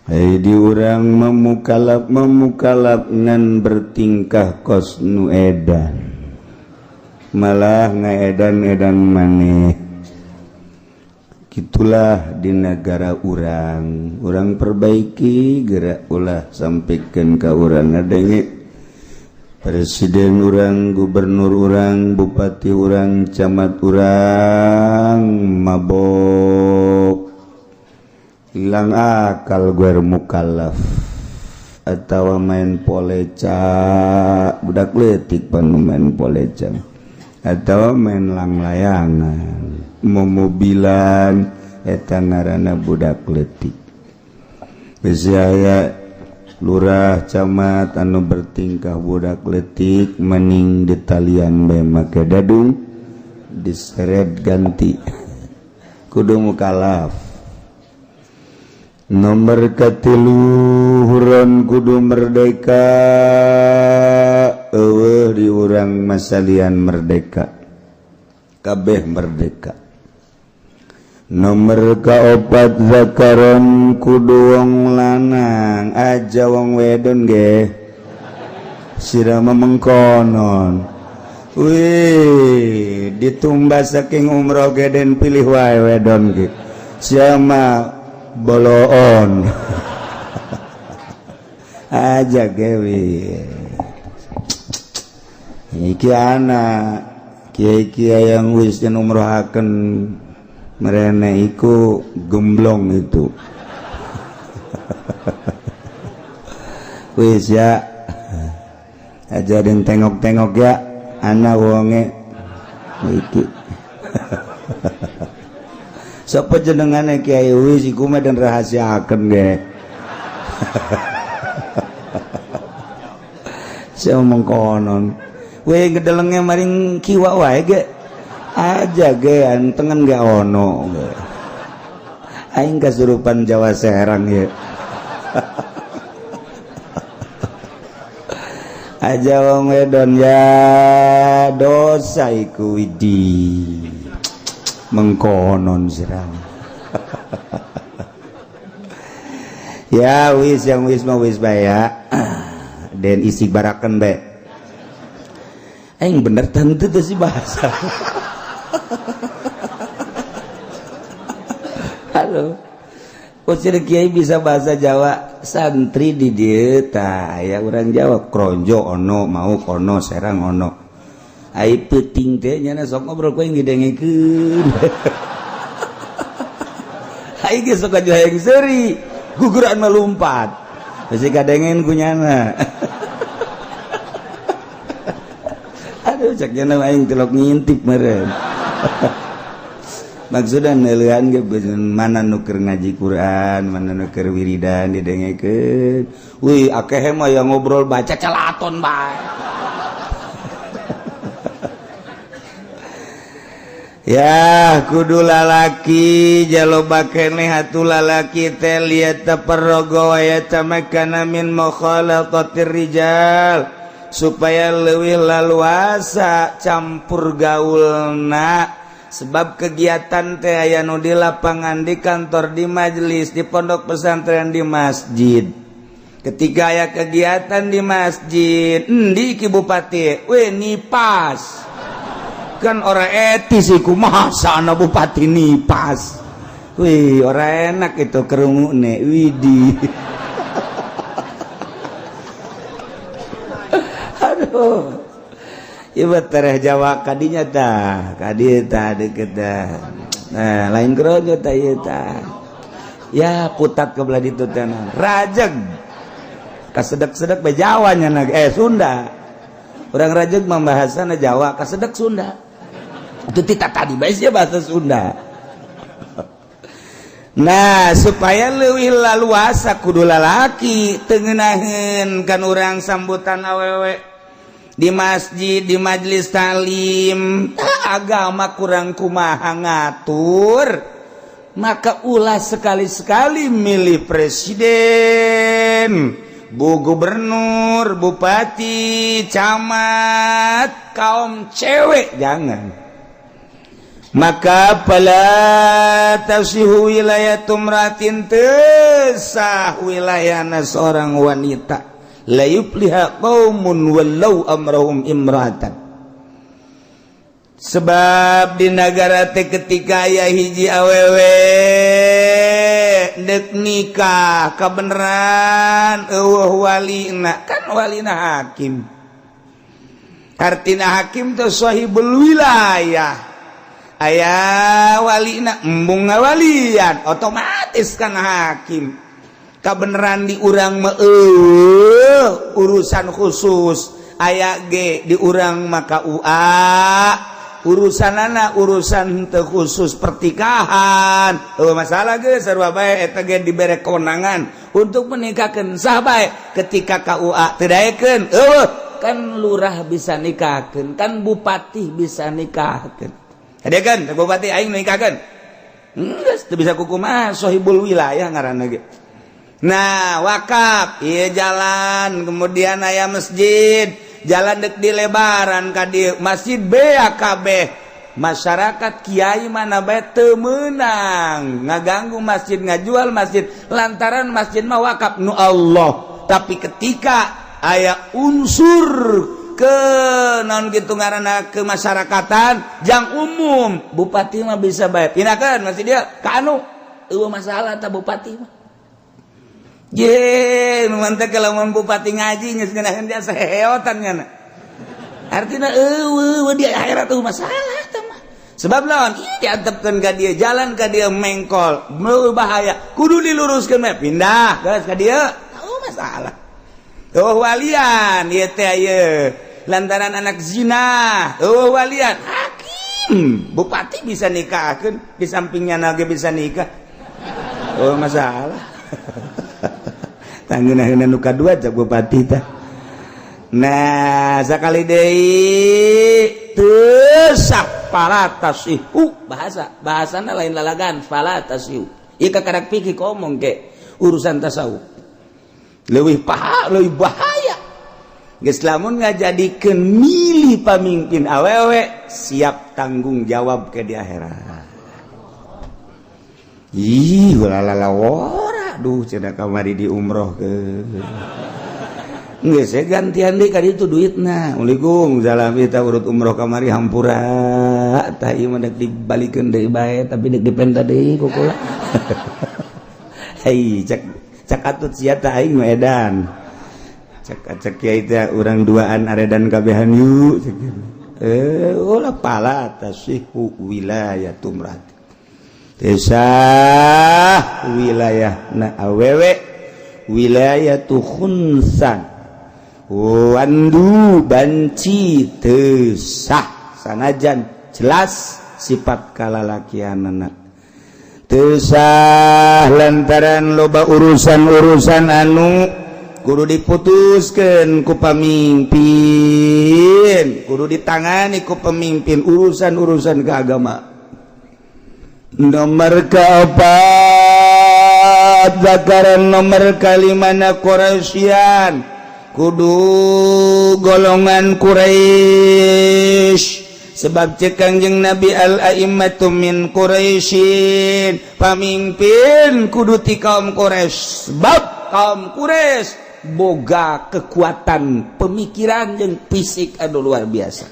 Hei, di urang memukalaf memukalaf ngan bertingkah kos nu edan, malah ngaedan-edan maneh. Itulah di negara urang. Urang perbaiki gerak, ulah sampaikan ke urang ngadenge presiden urang, gubernur urang, bupati urang, camat urang mabok, hilang akal, gue mukallaf, atau main poleca, budak letik pan main poleca, atau main lang layangan, momobilan, eta ngaranna budak letik. Bisi aya lurah, camat anu bertingkah budak letik, mending ditalian bae make dadung, diseret ganti. Kudu mukalaf. Nomor katilu, hurron, kudu merdeka. Eueuh di urang masalian merdeka, kabeh merdeka. Nomor kaopat, zakaron, kudu wong lanang, aja wong wedon ge. Sira memengkonon. Wih, ditumbas saking umroh ge den pilih wae wedon ge. Siapa boloon aja gewi. Iki anak kiai-kiai yang wis den umrohaken merene iku gemblong itu. Wis ya, ajarin tengok-tengok ya anak wonge iki. Sapa jenengane, Kiai? Wis, iku mah den rahasiaken ge. Saya ngomong konon we gedelengnya maring kiwa wae ge, aja ge antengan ge ono ge. Aing kasurupan Jawa Serang ya. Aja wong wedon ya, dosa iku. Widi, mengkonon sirang. Ya wis, yang wis mau wis bae ya, den isi baraken bae. Aing bener tentu tuh sih bahasa. Halo. Usir kiai bisa bahasa Jawa, santri di dieu tah aya urang Jawa, Kronjo ono, mau ono, Serang ono. Ai peuting teh nyana sok ngobrol ku aing didengekeun. Ai ge sok aju hayang seuri, guguran melumpat. Bisi kadengen ku nyana. Aduh, cek nyana aing tilok ngintip meureun. Maksudna neuleuhan ge mana nu keur ngaji Quran, mana nu keur wiridan didengekeun. Wih, akeh mah yang ngobrol baca celaton bae. Ya kudu lalaki, jaloba keneh atuh lalaki teh liyatafarraga wa yatamakkana min mukhalatatir rijal, supaya leuwih laluasa campur gaulna, sebab kegiatan teh aya nu di lapangan, di kantor, di majelis, di pondok pesantren, di masjid. Ketika aya kegiatan di masjid, endi ki bupati? We nipas. Kan ora etis iku, masa anak bupati nipas. Wih, ora enak itu kerungune. Widih. Aduh. Ieu tereh Jawa kadinya tah, kadi tah deket tah. Nah, lain kerojo tah ieu tah. Ya, putat ke belah ditu teh. Rajeg. Kasedek-sedek be Jawa nya, Sunda. Urang Rajeg mah bahasana Jawa, kasedek Sunda. Itu tita tadi bae sia bahasa Sunda. Nah, supaya leuwih laluasa kudu lalaki teu ngeunaheun kan urang sambutan awewe di masjid, di majelis talim. Agama kurang kumaha ngatur, maka ulah sekali-sekali milih presiden, bu gubernur, bupati, camat kaum cewek, jangan. Maka fala tasihu wilayatu imra'atin, teu sah wilayahna seorang wanita. La yufliha qaumun wallau amrahum imra'atan. Sebab di negara teh ketika aya hiji awewe dek nikah, kebenaran euweuh walina, kan walina hakim. Artina hakim teh sahibul wilayah. Aya walina, embung ngawalian, otomatis kan hakim. Kebenaran di urang mah urusan khusus, aya ge di urang maka KUA urusan anak, urusan teu khusus pertikahan. Oh, masalah ge sarua bae, eta ge dibere kewenangan untuk menikahkan, sah bae. Ketika KUA teu daekeun, euweuh, kan lurah bisa nikahkeun, kan bupati bisa nikahkeun. Hadekeun bupati, aing nikahkeun, geus teu bisa kukumaha, sahibul wilayah ngaranna ge. Nah, wakaf ieu jalan, kemudian aya masjid, jalan dek dilebaran ka dieu, masjid BAKB, masyarakat, kiai mana bae teu meunang ngaganggu masjid, ngajual masjid, lantaran masjid mah wakaf nu Allah. Tapi ketika aya unsur ke naon gitu ngaranna, kemasyarakatan jang umum, bupati mah bisa bae pindahkeun masjid dia ka anu, euweuh masalah ta bupati mah. Ye, nu mantep kalau bupati ngaji geus ngeunaheun dia seheotan nya. Artinya euweuh di akhirat tuh masalah teh mah. Sebab naon? Ieu diantepkeun ka dia, jalan ka dia mengkol, bahaya, kudu diluruskeun mah pindah geus ka dia. Oh, masalah. Oh, walian ieu teh ieu. Lantaran anak zina, oh walian, hakim, bupati bisa nikahkeun, di sampingnya nage bisa nikah. Oh, masalah. Tanggeuna nu kadua cak bupati tah. Nah, sakali deui teu sah, fala tasihu, bahasa bahasana lain lalagan, fala tasihu. Ieu kakarak pikir ngomong ke urusan tasawuf. Leuwih paha, leuwih bahaya. Geus lamun ngajadikeun milih pamimpin awewe, siap tanggung jawab ke di akhirat. Ih, lalala. Aduh, cenah kamari di umroh ke. Geus gantian deui ka ditu duitna. Assalamualaikum, salam, kita urut umroh kamari, hampura. Tah ieu mah dek dibalikeun deui bae, tapi dek dipenta deui ku kula. Hei, cek cek atut sia tah, aing mah edan. Cek cek kiai teh urang duaan aredan kabehan yuk cek. Eh, ulah, fala tasihu wilayatu imra'atin. Teu sah wilayah na awewe, wilayatu khunsan, wandu banci teu sah, sanajan jelas sifat kalalakianana teu sah, lantaran loba urusan-urusan anu kudu diputuskan ku pamimpin, kudu ditangani ku pemimpin, urusan-urusan keagamaan. Nomor keempat, zakaran nomor kalimana Quraisyan, kudu golongan Quraisy, sebab cek Kangjeng Nabi, al a'immatu min Quraisyin, pamimpin kudu ti kaum Quraisy, sebab kaum Quraisy Boga kekuatan pemikiran jeung fisik anu luar biasa.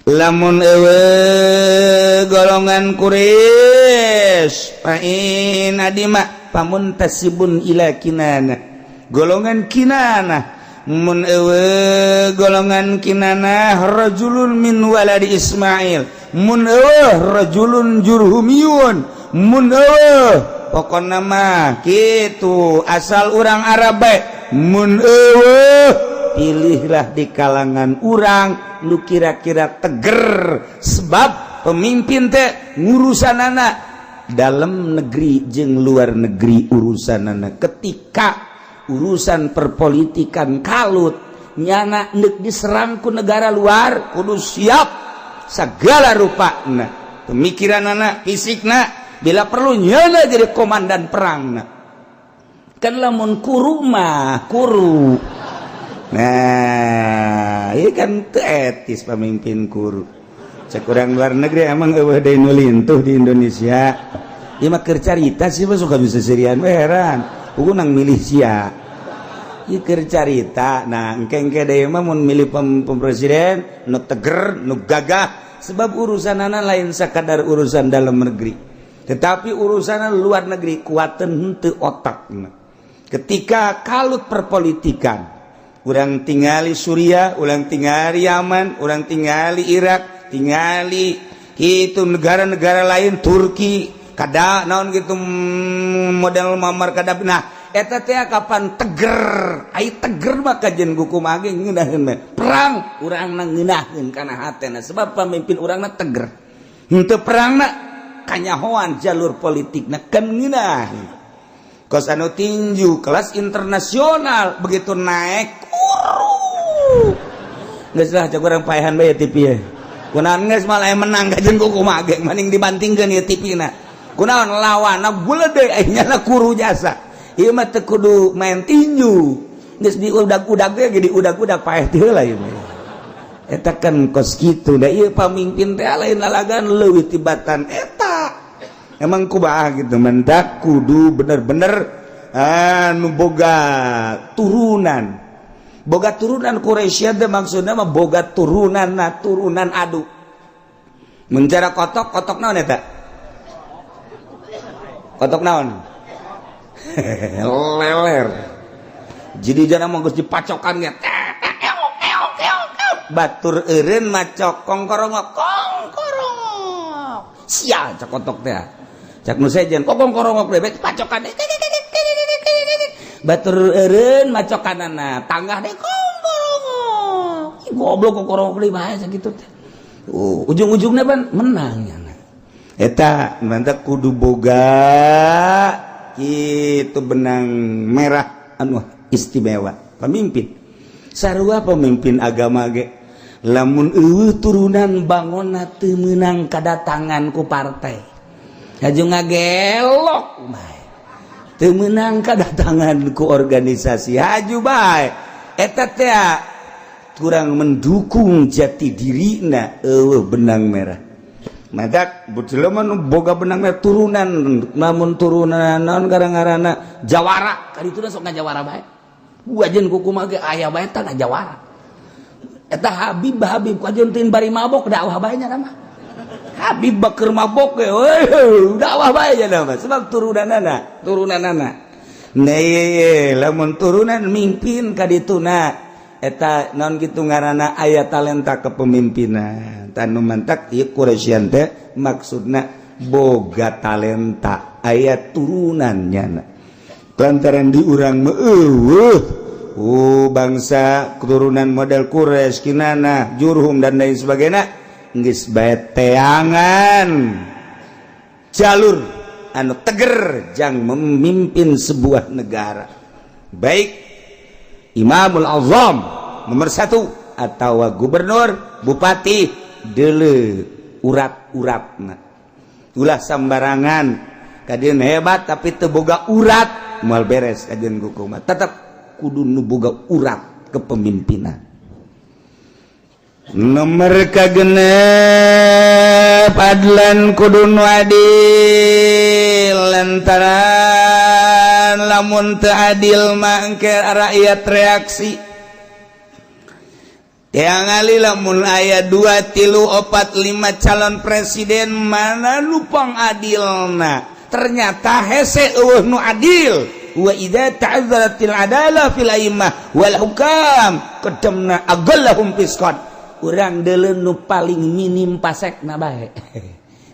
Lamun euweuh golongan Quraisy, fa in adima famuntasibun ila Kinana, golongan Kinana. Mun euweuh golongan Kinana, rajulun min waladi Ismail. Mun euweuh, rajulun jurhumiyun. Mun euweuh, pokona mah kitu, asal urang Arab bae. Mun euweuh, pilihlah di kalangan urang nu kira-kira teger, sebab pemimpin teh ngurusan anak dalam negeri jeung luar negeri urusan anak. Ketika urusan perpolitikan kalut, nyana nek diserang ku negara luar, kudu siap segala rupa. Nah, pemikiran anak, fisik, nah, bila perlu nyana jadi komandan perang. Nah, kan lamun kuru mah kuru. Nah, ini kan teu etis pemimpin kuru. Cek urang luar negeri, emang euweuh deui nu lintuh di Indonesia? Ieu mah keur carita sih mah, suka bisa serian we, heran. Puguh nang milih sia. Ieu keur carita. Nah, engke-engke deui mah mun milih pem presiden nu teger, nu gagah, sebab urusanana lain sakadar urusan dalam negeri, tetapi urusan luar negeri. Kuaten henteu otak ketika kalut perpolitikan? Urang tingali Suriah, urang tingali Yaman, urang tingali Irak, tingali itu negara-negara lain, Turki, kada naon gitu, model Muammar Gaddafi. Nah, eta teh kapan teger? Ai teger mah kajen kumaha ge ngeunaheun perang, urangna ngeunaheun kana hatena, sebab pemimpin urangna teger. Henteu perangna kanyahoan jalur politikna, kan ngeunaheun. Kos anu tinju kelas internasional begitu naik kuru. Geus lah, cek urang paehan bae TV ye. Kunaon geus malah menang kajen kumaha ge mending dibantingkeun ieu TV na. Kunaon lawanna gulede, nya kuru jasa. Ieu mah teu kudu main tinju. Geus diudag-udag ge, diudag-udag paeh teh heula ieu mah. Eta kan kos kitu da ieu pamimpin teh lain lalagan leuwih tibatan eta. Emang kumaha gitu, mendak kudu bener-bener anu boga turunan, boga turunan Quraisy teh, maksudna mah boga turunan. Nah, turunan adu mencara kotok, kotok naon eta? Kotok naon? Leler. Jadi jangan mau geus dipacokan ge, batur eureun macok kongkorongok kongkorongok, sia cak kotok teh. Cak nu sejen kok kongkorongok bebek pacokan, batur eureun macokanana tanggah deh kongkorongok. Goblok, kongkorongok deui bae sakitu teh. Ujung-ujungnya ban menang ya. Eta mantap, kudu boga itu benang merah anu istimewa. Pemimpin sarua pemimpin agama ge, lamun euweuh turunan bangona teu meunang kadatangan ku partai, haju ngagelok bae. Teu meunang kadatangan ku organisasi, haju bae. Eta teh kurang mendukung jati dirina, euweuh benang merah. Madak jelema nu boga benang merah turunan, namun turunan naon gara-garana Jawara kali itu sok ngajawara bae. Wajen kumaha ge aya bae tah ngajawara. Eta Habib, Habib kajen teuing bari mabok dakwah bae nya mah. Habib bakeur mabok ge euy dakwah bae nya mah, sebab turunanana, turunanana. Nah, lamun turunan mimpin ka dituna eta naon kitu ngaranna, aya talenta kepemimpinan. Tanu mantak ieu Quraisyan teh maksudna boga talenta, aya turunan nyana. Lantaran di urang mah euweuh bangsa keturunan model Quraisy, Kinana, Jurhum, dan lain sebagainya, geus bae teangan jalur anu teger jang memimpin sebuah negara, baik Imamul Azam nomor 1 atau gubernur, bupati, dele urat-uratna. Ulah sambarangan kajian hebat tapi teu boga urat, moal beres kajian kumaha. Tetap kudu nu boga urat kepemimpinan. Nomor kagenep, adlan, kudu nu adil, lantaran Lamun teu adil mah engke rakyat reaksi. Yang ngali lamun aya 2, 3, 4, 5 calon presiden, mana nu pang adilna? Ternyata hese, euweuh nu adil. Wa idza ta'azzaratil adalah fil a'immah wal hukam qaddamna aqallahum fisqan. Urang deuleu nu paling minim pasekna bae.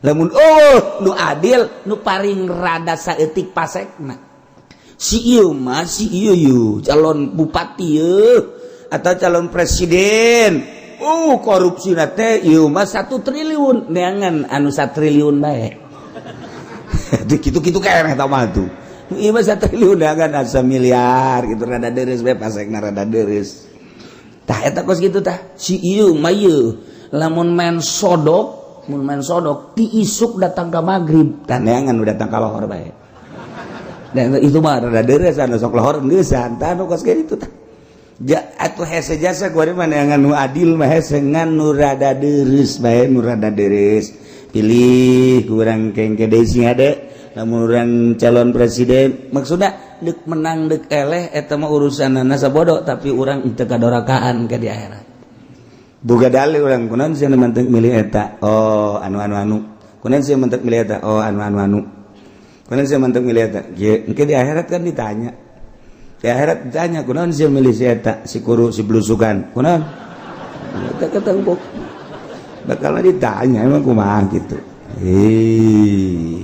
Lamun oh nu adil, nu paling rada saeutik pasekna. Si ieu mah, si ieu yu calon bupati yeuh atau calon presiden, korupsi teh ieu mah 1 triliun, neangan anu 1 triliun bae. Gitu-gitu keneh eta mah tuh. Ieu mah 1 triliun, neangan asa miliar gitu, rada deres bae pasekna, rada deres. Tah, eta kos gitu. Tah, si ieu mah ieu lamun main sodok, mun main sodok ti isuk datang ke maghrib, tah neangan udah datang ka lohor bae. Dan itu mah rada deres, anu sok lohor geusan. Tah, anu kos kitu tah. Ja, atuh hese jasa kuari mah. Neangan nu adil mah hese, ngan nu rada deres bae, nu rada deres pilih kurang kengke deui. Sing hade lamun urang calon presiden, maksudna deuk menang deuk eleh eta mah urusanana sabodo, tapi urang teu kadorakaan ke di akhirat. Boga dalil urang kunaon sia mantek milih eta? Oh, anu anu anu. Kunaon sia mantek milih eta? Oh, anu anu anu. Kunaon sia mantek milih eta? Kieu. Engke di akhirat kan ditanya. Di akhirat ditanya, kunaon sia milih si eta, si kuru, si blusukan, kunaon? Eta ketemu bakal ditanya, emang kumaha gitu. Eh.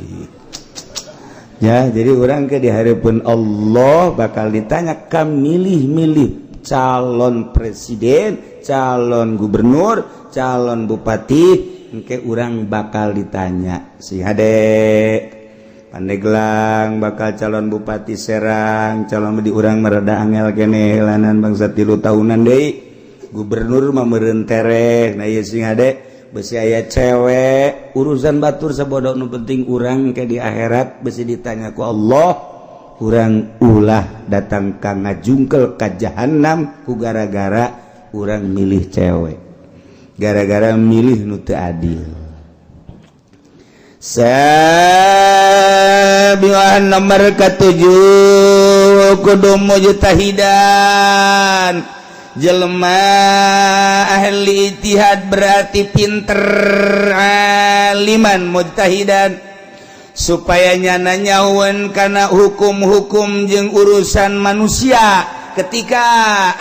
Ya, jadi orang ke di hadapan Allah bakal ditanya kam milih-milih calon presiden, calon gubernur, calon bupati, engke urang bakal ditanya. Si hade Pandeglang bakal calon bupati Serang, calon di urang mereda angel kene lanan bangsa 3 tahunan deui. Gubernur mah meureun tereh. Nah, ieu sing hade besi aya cewek, urusan batur sabodo, nu penting urang ke di akhirat besi ditanya ku Allah. Urang ulah datang ka ngajungkel ka jahanam ku gara-gara urang milih cewek, gara-gara milih nu teu adil. Sabian nomor ketujuh, kudu mujtahidan, jelema ahli ijtihad, berarti pinter, aliman mujtahidan, supaya nyana nyawan karena hukum-hukum jeung urusan manusia. Ketika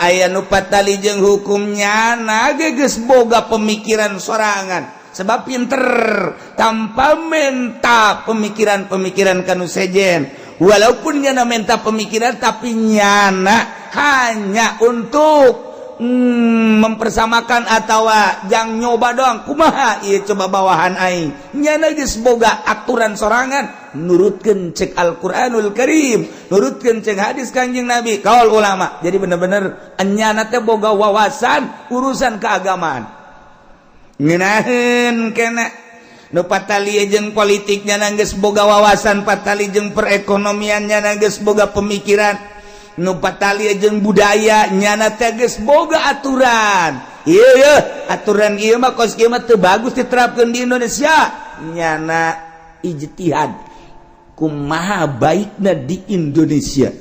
aya nu patali jeung hukum, nyana geus boga pemikiran sorangan sebab pinter tanpa menta pemikiran-pemikiran kanu sejen. Walaupun nyana menta pemikiran, tapi nyana hanya untuk mempersamakan atau jang nyoba doang, kumaha ieu coba bawahan aing. Nyana geus boga aturan sorangan, nurutkeun cek Al-Qur'anul Karim, nurutkeun cek hadis Kanjeng Nabi, kaul ulama. Jadi bener-bener nyana teh boga wawasan urusan keagamaan ngeunaheun kena. Nu patali jeung politiknya geus boga wawasan, patali jeung perekonomiannya geus boga pemikiran, nu patali jeung budaya nyana teh geus boga aturan. Iya iya, aturan ieu mah kos kieu mah teu bagus diterapkeun di Indonesia. Nyana ijtihad kumaha baikna di Indonesia,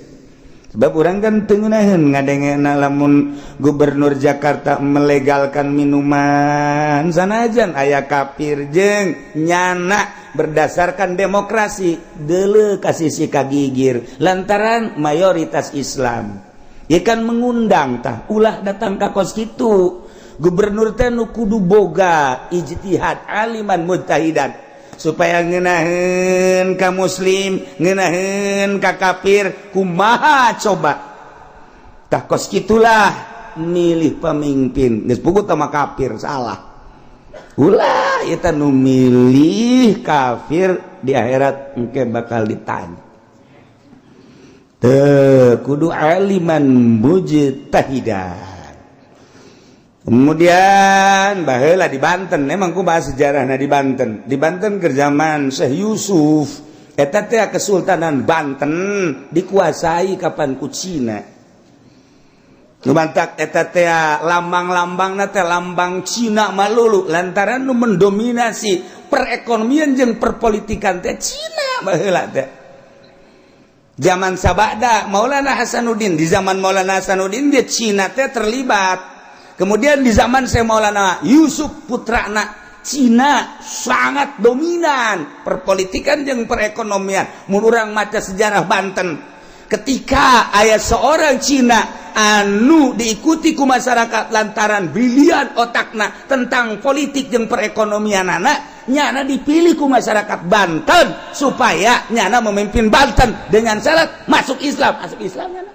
sebab orang kan teu ngeunaheun ngadengena lamun gubernur Jakarta melegalkan minuman sanajan aya kafir jeung nyana berdasarkan demokrasi deuleu kasih si kagigir lantaran mayoritas Islam ya kan mengundang. Tah, ulah datang ka kos kitu. Gubernur teh nu kudu boga ijtihad, aliman mujtahidan, supaya ngenaheun ka muslim, ngenaheun ka kafir, kumaha coba. Tah, kos kitulah milih pemimpin. Geus puguh sama kafir salah. Ulah eta nu milih kafir, di akhirat engke bakal ditanya. Teu kudu aliman mujtahidan. Kemudian baheula di Banten, emang ku bahas sejarahna di Banten. Di Banten ke zaman Syekh Yusuf eta teh Kesultanan Banten dikuasai kapan ku Cina. Nu mantak eta teh lambang-lambangna teh lambang Cina malulu, lantaran nu mendominasi perekonomian jeung perpolitikan teh Cina baheula teh. Zaman sabada Maulana Hasanuddin, di zaman Maulana Hasanuddin dia Cina teh terlibat. Kemudian di zaman Syekh Maulana Yusuf putrana, Cina sangat dominan perpolitikan jeung perekonomian. Mun urang maca sejarah Banten, ketika aya seorang Cina anu diikuti ku masyarakat lantaran brilian otakna tentang politik jeung perekonomian, anak nyana dipilih ku masyarakat Banten supaya nyana memimpin Banten dengan syarat masuk Islam. Masuk Islam nyana.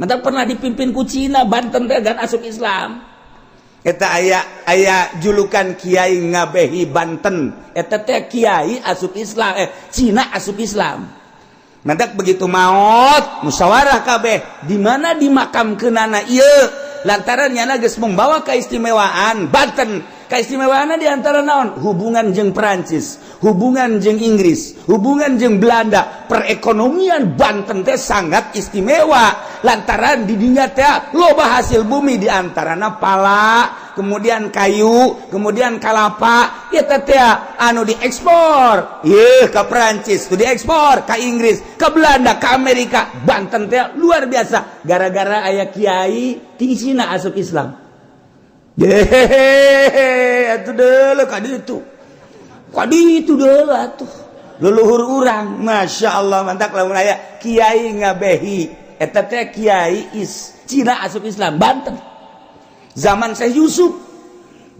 Mantap, pernah dipimpin ku Cina Banten teh gan asup Islam. Eta aya aya julukan Kiai Ngabehi Banten. Eta teh Kiai asup Islam, eh, Cina asup Islam. Mantak begitu maut, musyawarah kabeh di mana dimakamkeunana ieu, lantaran nyana geus membawa keistimewaan Banten. Keistimewaan di antara naon? Hubungan jeung Perancis, hubungan jeung Inggris, hubungan jeung Belanda. Perekonomian Banten teh sangat istimewa lantaran di dinya teh loba hasil bumi, di antarana pala, kemudian kayu, kemudian kalapa. Ya teh anu diekspor ye ke Perancis, itu diekspor ke Inggris, ke Belanda, ke Amerika. Banten teh luar biasa gara-gara aya kiai ti Cina asup Islam. Yehehe, atuh deuleu ka ditu. Ka ditu deuleu atuh. Leluhur urang, Masya Allah, mantap lamun aya kiai Ngabehi. Eta teh kiai is Cina asup Islam Banten. Zaman Syekh Yusuf.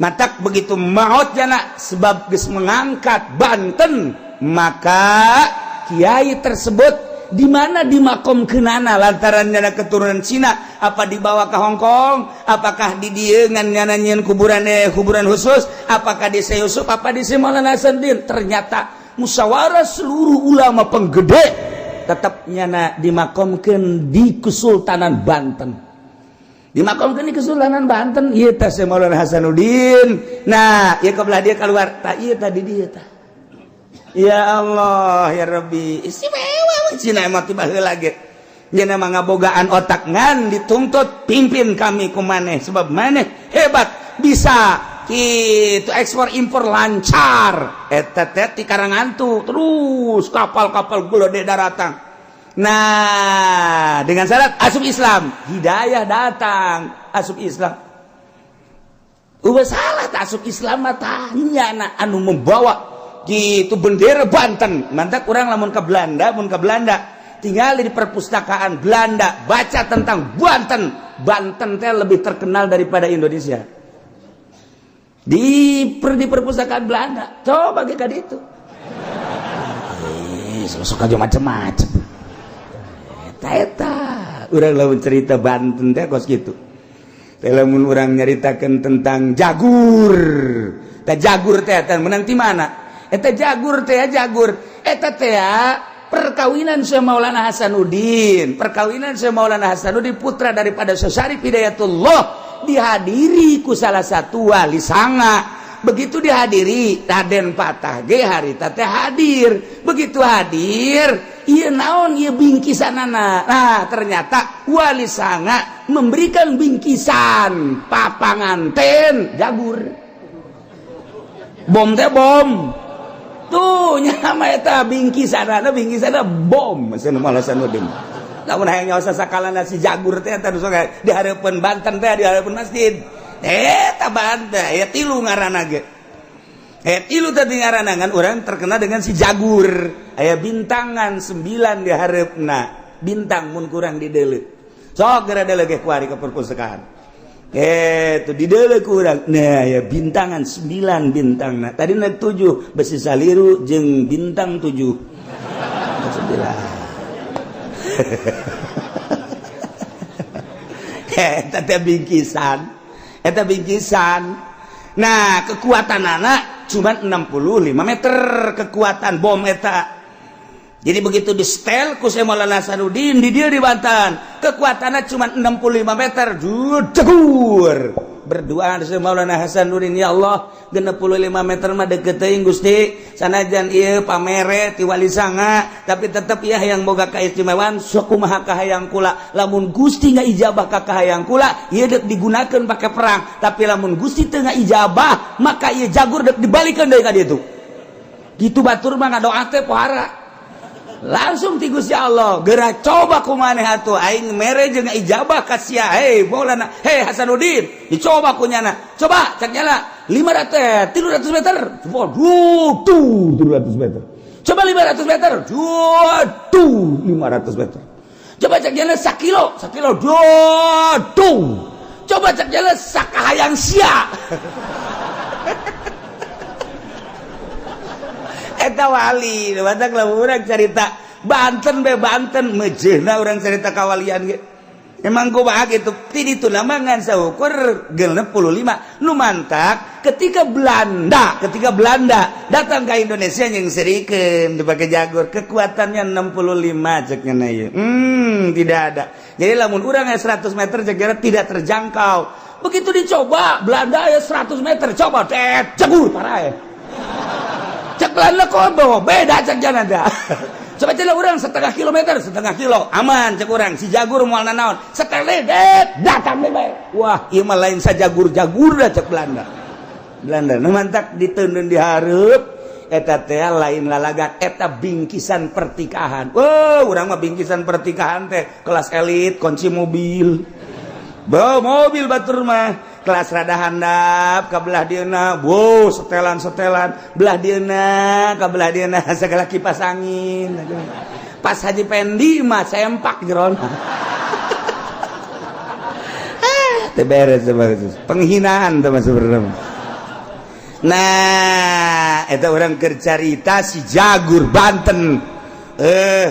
Matak begitu maut jana, sebab geus mengangkat Banten, maka kiai tersebut di mana dimakomkeunana, lantaran nyana keturunan Cina, apa dibawa ke Hong Kong, apakah di dieu ngan nyana nyieun kuburan, eh, kuburan khusus, apakah di Syekh Yusuf, apa di Syekh Maulana Hasanuddin? Ternyata musyawarah seluruh ulama penggede, tetap nyana dimakomkeun di Kesultanan Banten, dimakomkeun di Kesultanan Banten. Ieu teh Syekh Maulana Hasanuddin. Nah, ieu kebelah dia keluar tak, ieu tadi dia tah. Ya Allah ya Rabbi, istimewa Cina emang. Tiba heula ge nya mah ngabogaan otak, ngan dituntut, pimpin kami ku maneh sebab maneh hebat, bisa gitu ekspor impor lancar. Eta teh ti Karangantu terus kapal-kapal gede daratang. Nah, dengan syarat asup Islam, hidayah datang, asup Islam. Udah salah tak asup Islam mah tanya nah, anu membawa gitu bendera Banten. Mantap, kurang lamun ke Belanda, mun ke Belanda tinggal di perpustakaan Belanda, baca tentang Banten. Banten teh lebih terkenal daripada Indonesia di perpustakaan Belanda. Coba kita itu, eh, sok aja macem-macem. Eta eta urang lamun cerita Banten teh kos gitu. Teh lamun urang nyaritakeun tentang Jagur teh, Jagur teh teh menang ti mana? Eta Jagur teh, Jagur eta teh perkawinan Syekh Maulana Hasanuddin, perkawinan Syekh Maulana Hasanuddin, putra daripada Syekh Syarif Hidayatullah, dihadiri ku salah satu wali sanga. Begitu dihadiri, Raden Patah ge harita teh hadir. Begitu hadir, ieu naon ieu bingkisanana? Nah, ternyata wali sanga memberikan bingkisan papanganten jagur, bom teh, bom tuh nyama eta bingkisanana, bingkisanana bom. Cenah Maulana Hasanuddin, lamun hayang nyaho sakalana si jagur teh, eta sok di hareupeun Banten teh, di hareupeun masjid eta Banten aya tilu ngaranna ge. Eh, tilu tadi ngaranna, ngan urang terkenal dengan si jagur. Aya bintangan 9 di hareupna, bintang mun kurang di deuleu. Sok geura deuleu ge kuari ke perpustakaan. Eh, itu di deuleu kurang. Nah, ya bintangan 9 bintang. Nah, tadi na 7, besi saliru jeung bintang 7. 9. Eta teh bingkisan. Eta bingkisan. Nah, kekuatan anak cuma 65 meter kekuatan bom eta. Jadi begitu di setel ku Syekh Maulana Hasanuddin di dia di Banten, kekuatannya cuma 65 meter, jegur. Berdoa Syekh Maulana Hasanuddin, "Ya Allah, 65 meter mah deket teuing Gusti, sanajan ieu pamere ti wali sanga, tapi tetep ya yang boga keistimewaan, sok kumaha kahayang kula. Lamun Gusti ijabah ka kahayang kula, ieu dek digunakeun pake perang, tapi lamun Gusti teu ijabah, maka ieu jagur dek dibalikeun deui ka ditu." Gitu batur mah ngadoa teh pohara. Langsung ti Gusti Allah, geura coba ku maneh atuh, aing mere jeung ijabah ka sia. Hei Maulana, hei Hasanuddin, dicoba ku nyana. Coba cek nyana 500 300 meter. Coba tuh 300 meter. Coba 500 meter. Tuh 500 meter. Coba cek nyana sakilo, sakilo. Tuh. Coba cek nyana sakahayang sia. Eta wali, batak lah urang cerita Banten be Banten mejehna urang cerita kawalian ge. Emang kumaha gitu? Ti ditu mah ngan saukur 65 nu mantak ketika Belanda datang ke Indonesia yang serikeun dipake jagur kekuatannya 65 cek nya ieu. Tidak ada. Jadi lamun urang aya 100 meter cek tidak terjangkau. Begitu dicoba Belanda aya 100 meter coba jagur parah. Cek Belanda kok bawa beda cek jana dah. Coba cek orang setengah kilometer, setengah kilo aman cek orang si jagur moal nanaon. Sekali datang deh bae. Wah, ieu mah lain sajagur-jagur dah cek Belanda. Belanda nu mantak diteundeun di hareup eta teh lain lalagan eta bingkisan pertikahan. Wah, urang mah bingkisan pertikahan teh kelas elit kunci mobil. Bawa mobil batur mah kelas rada handap ka belah dieuna, wow setelan-setelan belah dieuna ka belah dieuna segala kipas angin. Pas Haji Pendi mah sempak jerona. Teu beres penghinaan teh mah sebenarnya. Nah, eta urang keur carita si Jagur Banten.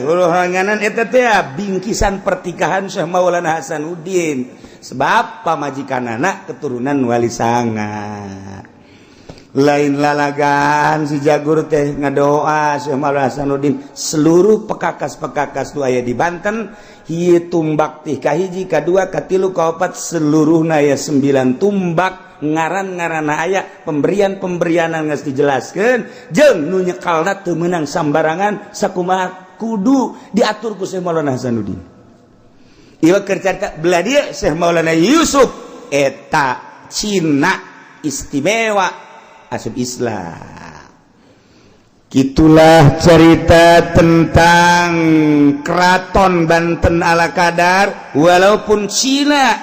Huluhanganan eta teh bingkisan pertikahan Syekh Maulana Hasanuddin. Sebab pamajikanana keturunan Wali Sanga. Lain lalagan si Jagur teh ngadoa Syekh Maulana Hasanuddin seluruh pekakas-pekakas nu aya di Banten ieu tumbak teh kahiji, kadua, katilu, kaopat seluruhna aya 9 tumbak ngaran-ngaranna aya pemberian-pemberianan geus dijelaskeun jeung nu nyekalna teu meunang sambarangan sakumaha kudu diatur ku Syekh Maulana Hasanuddin. Ieu keur carita belah dieu Syekh Maulana Yusuf eta Cina istimewa asup Islam. Gitulah cerita tentang keraton Banten ala kadar walaupun Cina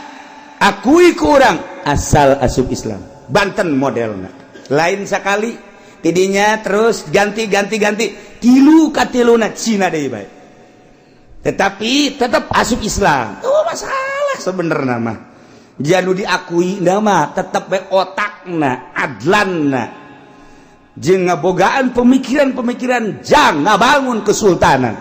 akui kurang asal asup Islam. Banten modelna lain sekali tidinya terus ganti ganti ganti tilu katiluna Cina deui bae. Tetapi tetap asup Islam. Oh masalah sebenarnya mah. Janu diakui nama tetap bae otakna adlanna jeung ngabogaan pemikiran-pemikiran jang ngabangun kesultanan.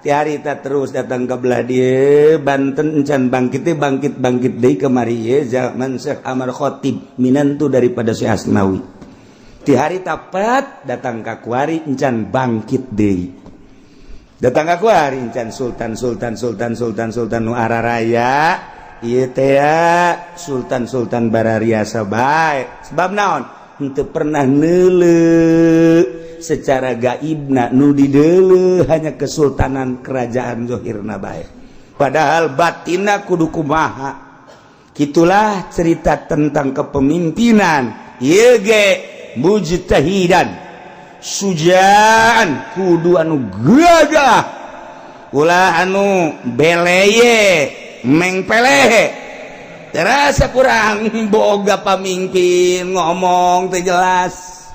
Ti harita terus datang ke belah dieu Banten encan bangkit teh bangkit bangkit deui kamari ieu zaman Syekh Amar Khatib minantu daripada Syekh Asnawi. Ti harita pat datang ka kuari encan bangkit deui. Datang ka kuari encan sultan sultan sultan sultan sultan nu araraya ieu teh sultan sultan barariasa bae. Sebab naon? Henteu pernah neuleu secara gaibna nu dideuleu hanya kesultanan kerajaan zohirna bae. Padahal batinna kudu kumaha. Kitulah cerita tentang kepemimpinan. Ieu ge mujtahidan sujaan kudu anu gagah ulah anu beleye mengpelehe terasa kurang boga pamimpin ngomong teu jelas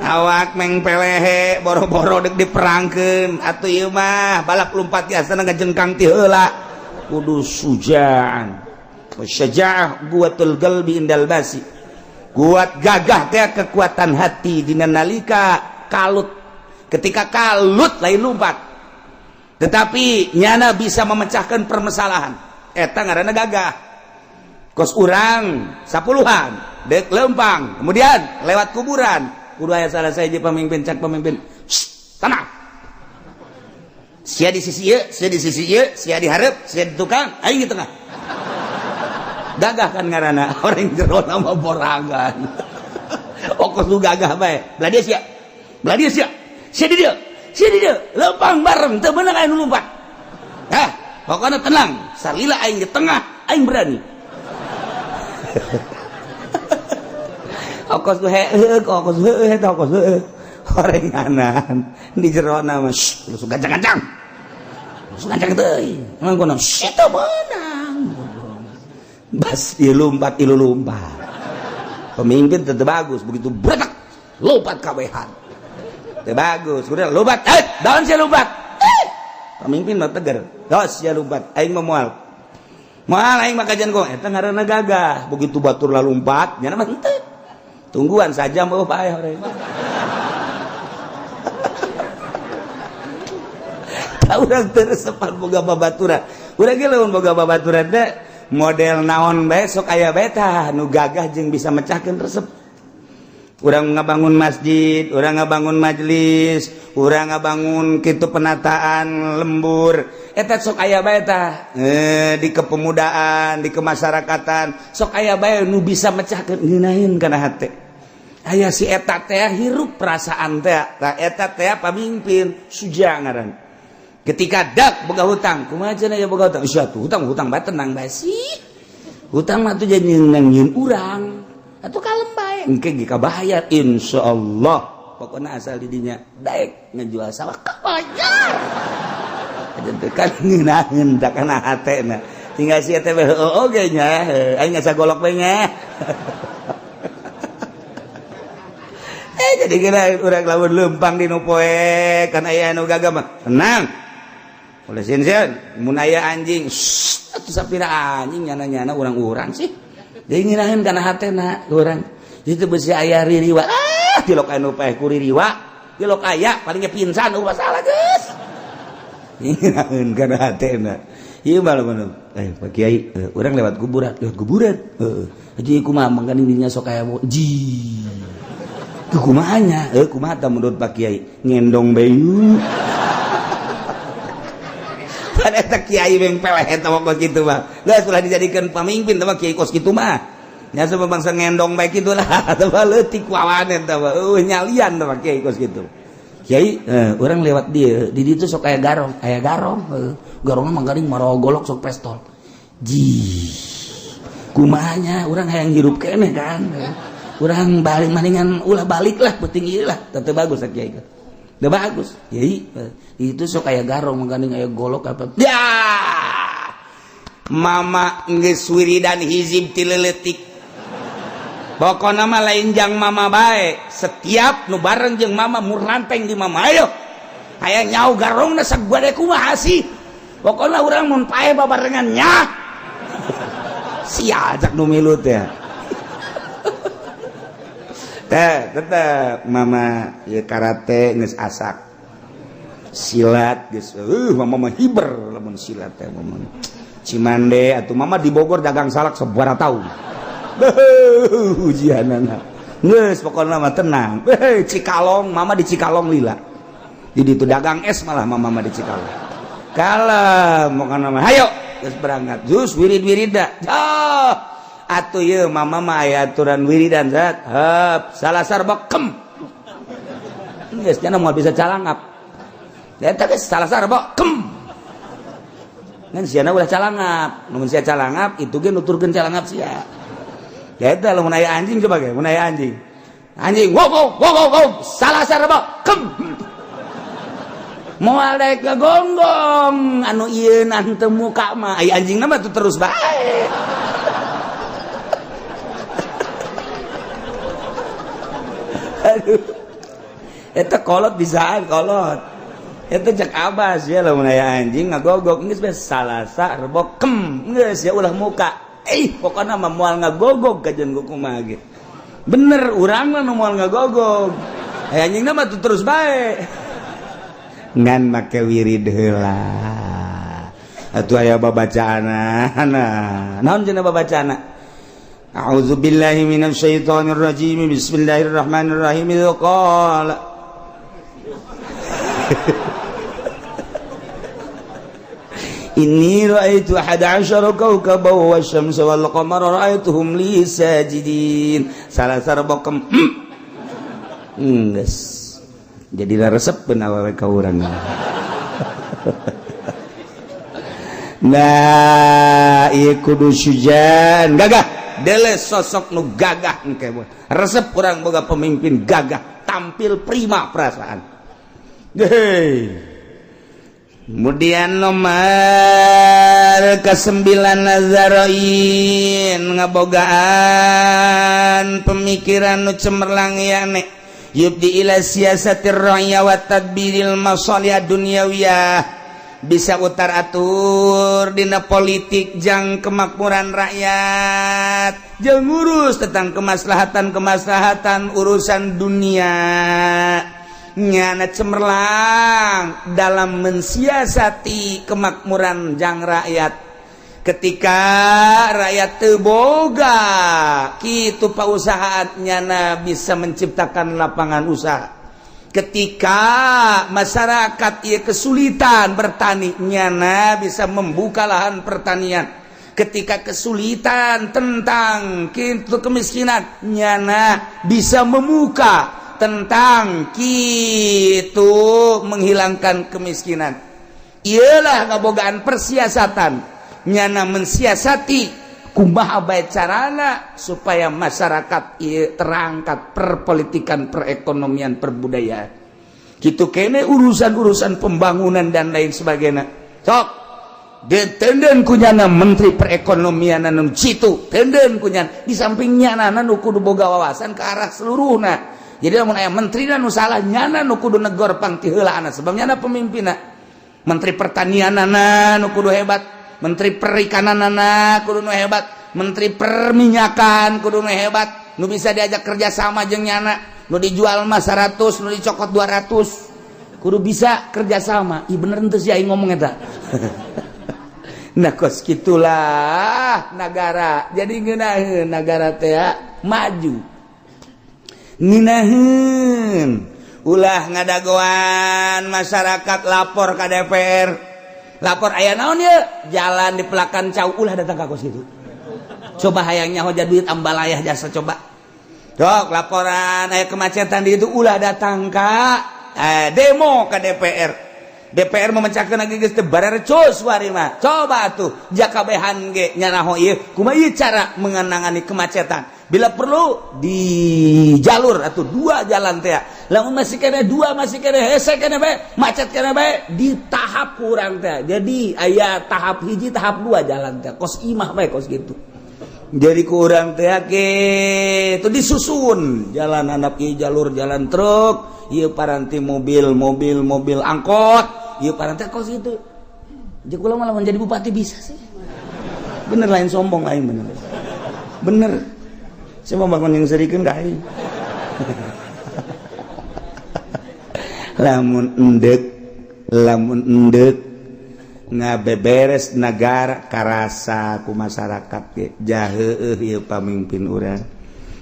awak mengpelehe boro-boro dek diperangkeun atuh ieu mah balap lumpat biasana ngajengkang ti heula kudu sujaan syaja'ah quwwatul qalbi indal basi kuat gagah teh kekuatan hati dina nalika kalut ketika kalut lain lompat tetapi nyana bisa memecahkan permasalahan eta ngaranna gagah kos urang sapuluhan dek lempang kemudian lewat kuburan kudu aya salah sahiji pemimpin cak pemimpin tenang sia di sisi ieu sia di sisi ieu sia di hareup sia di tukang aing di tengah gagah kan ngaranna orang jero nama borangan okos lu gagah bae belah dia sia belah dia sia sia di dieu sia di dieu lempang bareng teu meunang aya nu lumpat hah pokoknya tenang salila aing di tengah aing berani okos lu heeh okos heueuh eta okos heueuh Horenganan di jerona mah langsung gancang-gancang. Langsung gancang teuing. Emang kunaon? Situ meunang. Bas ieu lompat ieu lompat. Pemimpin tetep bagus, begitu bretak lompat kabehan. Teu bagus, udah lompat, daun sia lompat. Pemimpin mah tegar. Dos sia lompat, aing mah moal. Moal aing mah kajian kok, eta ngaranna gagah. Begitu batur lalumpat, nyana mah henteu. Tungguan saja mau paeh orang. Tah urang teu resepan boga babaturan. Urang ge lamun boga babaturan teh model naon bae sok aya bae tah nu gagah jeung bisa mecahkeun resep. Urang ngabangun masjid, urang ngabangun majelis, urang ngabangun kitu penataan lembur. Eta sok aya bae tah di kepemudaan, di kemasyarakatan sok aya bae nu bisa mecahkeun ngeunaheun kana hate. Aya si eta teh hirup perasaan teh, tah eta teh pamimpin suja ngaran. Ketika dak boga hutang, kumaha cenah ya boga hutang? Sia tuh hutang hutang bae tenang bae sih. Hutang mah tuh jadi nyieun urang. Atuh kalem bae. Engke ge kabayar insyaallah. Pokona asal di dinya daek ngejual sawah kabayar. Aja kan ngeunaheun da kana hatena. Tinggal si eta we heueuh oge nya, aing ngasagolok we nya. Jadi kira urang lamun leumpang di nu poe kan aya nu gagah mah. Tenang. Oleh sin-sin, mun aya anjing, atuh sapira anjing nyana-nyana urang-urang sih. Jadi ngiraheun kana hatena urang. Itu besi aya ririwa. Ah, tilok anu paeh ku ririwa. Tilok aya palingnya pingsan eueuh masalah geus. Ngiraheun kana hatena. Ieu mah lamun Pak Kiai, urang lewat kuburan, lewat kuburan. Heeh. Haji kumaha mangkaning dinya sok aya ji. Kumaha nya? Kumaha tah menurut Pak Kiai? Ngendong bayu. Eta kiai beng peleh eta mah kos kitu mah. Geus ulah dijadikeun pamimpin teh mah kiai kos kitu mah. Nya sebab bangsa ngendong bae kitu lah, teh mah leutik wawan eta mah. Nyalian teh mah kiai kos kitu. Kiai, urang lewat dieu, di ditu sok aya garong, aya garong. Garongna mah garing marogolok sok pestol. Ji. Kumaha nya urang hayang hirup keneh kan. Urang balik maningan ulah balik lah penting ieu lah, teu bagus kiai. Udah bagus. Kiai, itu sok aya garong mangkaning aya golok apa. Ya. Mama geus wiridan hizib ti leutik. Pokona mah lain jang mama bae, setiap nu bareng jeung mama muranteng di mama ayo. Aya nyau garongna sagade kumaha sih. Pokona urang mun pae babarengan nya. Sia ajak nu milu teh. Teh tetep mama ieu karate geus asak. Silat geus mama mah hiber lamun silat teh mama. Cimande atuh mama di Bogor dagang salak sabaraha taun. Ujianana. Geus pokona mah tenang. Cikalong mama di Cikalong lila. Di ditu dagang es malah mama mah di Cikalong. Kalem pokona mah hayo geus berangkat. Jus wirid-wirida. Ah atuh ieu mama mah aya aturan wiridan zat. Heup salasar bekem. Geus nya moal bisa calangap. Eta geus salasar bekem. Ngan siana ulah calangap. Mun sia calangap itu ge nuturkeun calangap sia. Ya eta lamun aya anjing coba ge, mun aya anjing. Anjing wow wow wow wow, wow. Salasar bekem. Moal daek gagonggong anu ieu teu muka mah aya anjingna mah terus bae. Aduh. Eta kolot bisaan kolot. Eta cek abas ya lamun aya anjing ngagogok geus bae salasa rebo kem geus ya ulah muka. Pokona mah moal ngagogog kajian kumaha ge. Bener urang mah nu moal ngagogog. Aya anjingna mah terus bae. Ngan make wirid heula. Atuh aya babacaana. Naon cenah babacaana? A'udzubillahi minasyaitonir rajim. Bismillahirrahmanirrahim. Qala Inni ra'aitu 11 kawkaban wasyamsa wal qamara ra'aituhum li sajidin. Salah sarbokem. Geus. Jadi resep awewe ka urang. Nah, ieu kudu sujan gagah. Dele sosok nu gagah engke. Resep urang boga pemimpin gagah, Tampil prima perasaan. Hei. Kemudian nomor ke-9, Nazarain ngabogaan pemikiran nu cemerlang, yane yubdi ila siasatir ra'ya wa tadbiril masalih dunyawiyah, bisa utar atur dina politik jang kemakmuran rakyat, jang ngurus tentang kemaslahatan-kemaslahatan urusan dunia. Nyana cemerlang dalam mensiasati kemakmuran jang rakyat. Ketika rakyat teu boga kitu pausahaan, nyana bisa menciptakan lapangan usaha. Ketika masyarakat ia kesulitan bertani, nyana bisa membuka lahan pertanian. Ketika kesulitan tentang kitu kemiskinan, nyana bisa membuka tentang kitu menghilangkan kemiskinan. Iyalah ngabogaan persiasatan. Nyana mensiasati kumaha bae carana supaya masyarakat ieu terangkat perpolitikan, perekonomian, perbudayaan, gitu kene urusan-urusan pembangunan dan lain sebagainya. Sok detenden kunyana menteri perekonomian anu citu, tenden kunyana di samping nyana nu kudu boga wawasan ke arah seluruhna. Jadi lamun aya menteri nu salah, nyana nu kudu negor pang ti heulaana, sebab nyana pemimpinna. Menteri pertanian nu kudu hebat, menteri perikanan kudu nu hebat, menteri perminyakan kudu nu hebat, nu bisa diajak kerjasama jeung nyana. Nu dijual mah 100, nu dicokot 200, kudu bisa kerjasama. Ih, bener henteu sih aing ngomong eta? Nah, kos gitulah negara. Jadi ngeunaheun negara teh maju, ngeunaheun. Ulah ngadagoan masyarakat lapor ke DPR, lapor aya naon ya, jalan di pelakan cau, ulah datang ka kos itu. Coba hayangnya hoja duit ambalayah jasa. Coba dok laporan aya kemacetan di itu, ulah datang ka demo ke DPR. DPR memecahkan lagi geus teu barecus wari mah. Coba tuh jakabehan ge nyaraho ieu kumaha ieu cara mengenangani kemacetan. Bila perlu di jalur atau dua jalan teh, lamun masih kena dua, masih kena hese, kena bae macet, kena bae di tahap kurang teh. Jadi aya tahap hiji, tahap dua jalan teh, kos imah bae kos gitu. Jadi kurang teh itu disusun jalan anak ieu, jalur jalan truk ieu, paranti mobil mobil mobil angkot ieu, paranti kos itu. Jadi kula malah menjadi bupati bisa sih, bener, lain sombong, lain, bener bener. Saya mau bangun yang serikeun ka aing. Lamun endek ngabeberes negara, karasa ku masyarakat ge jaheueuh ieu pamimpin urang.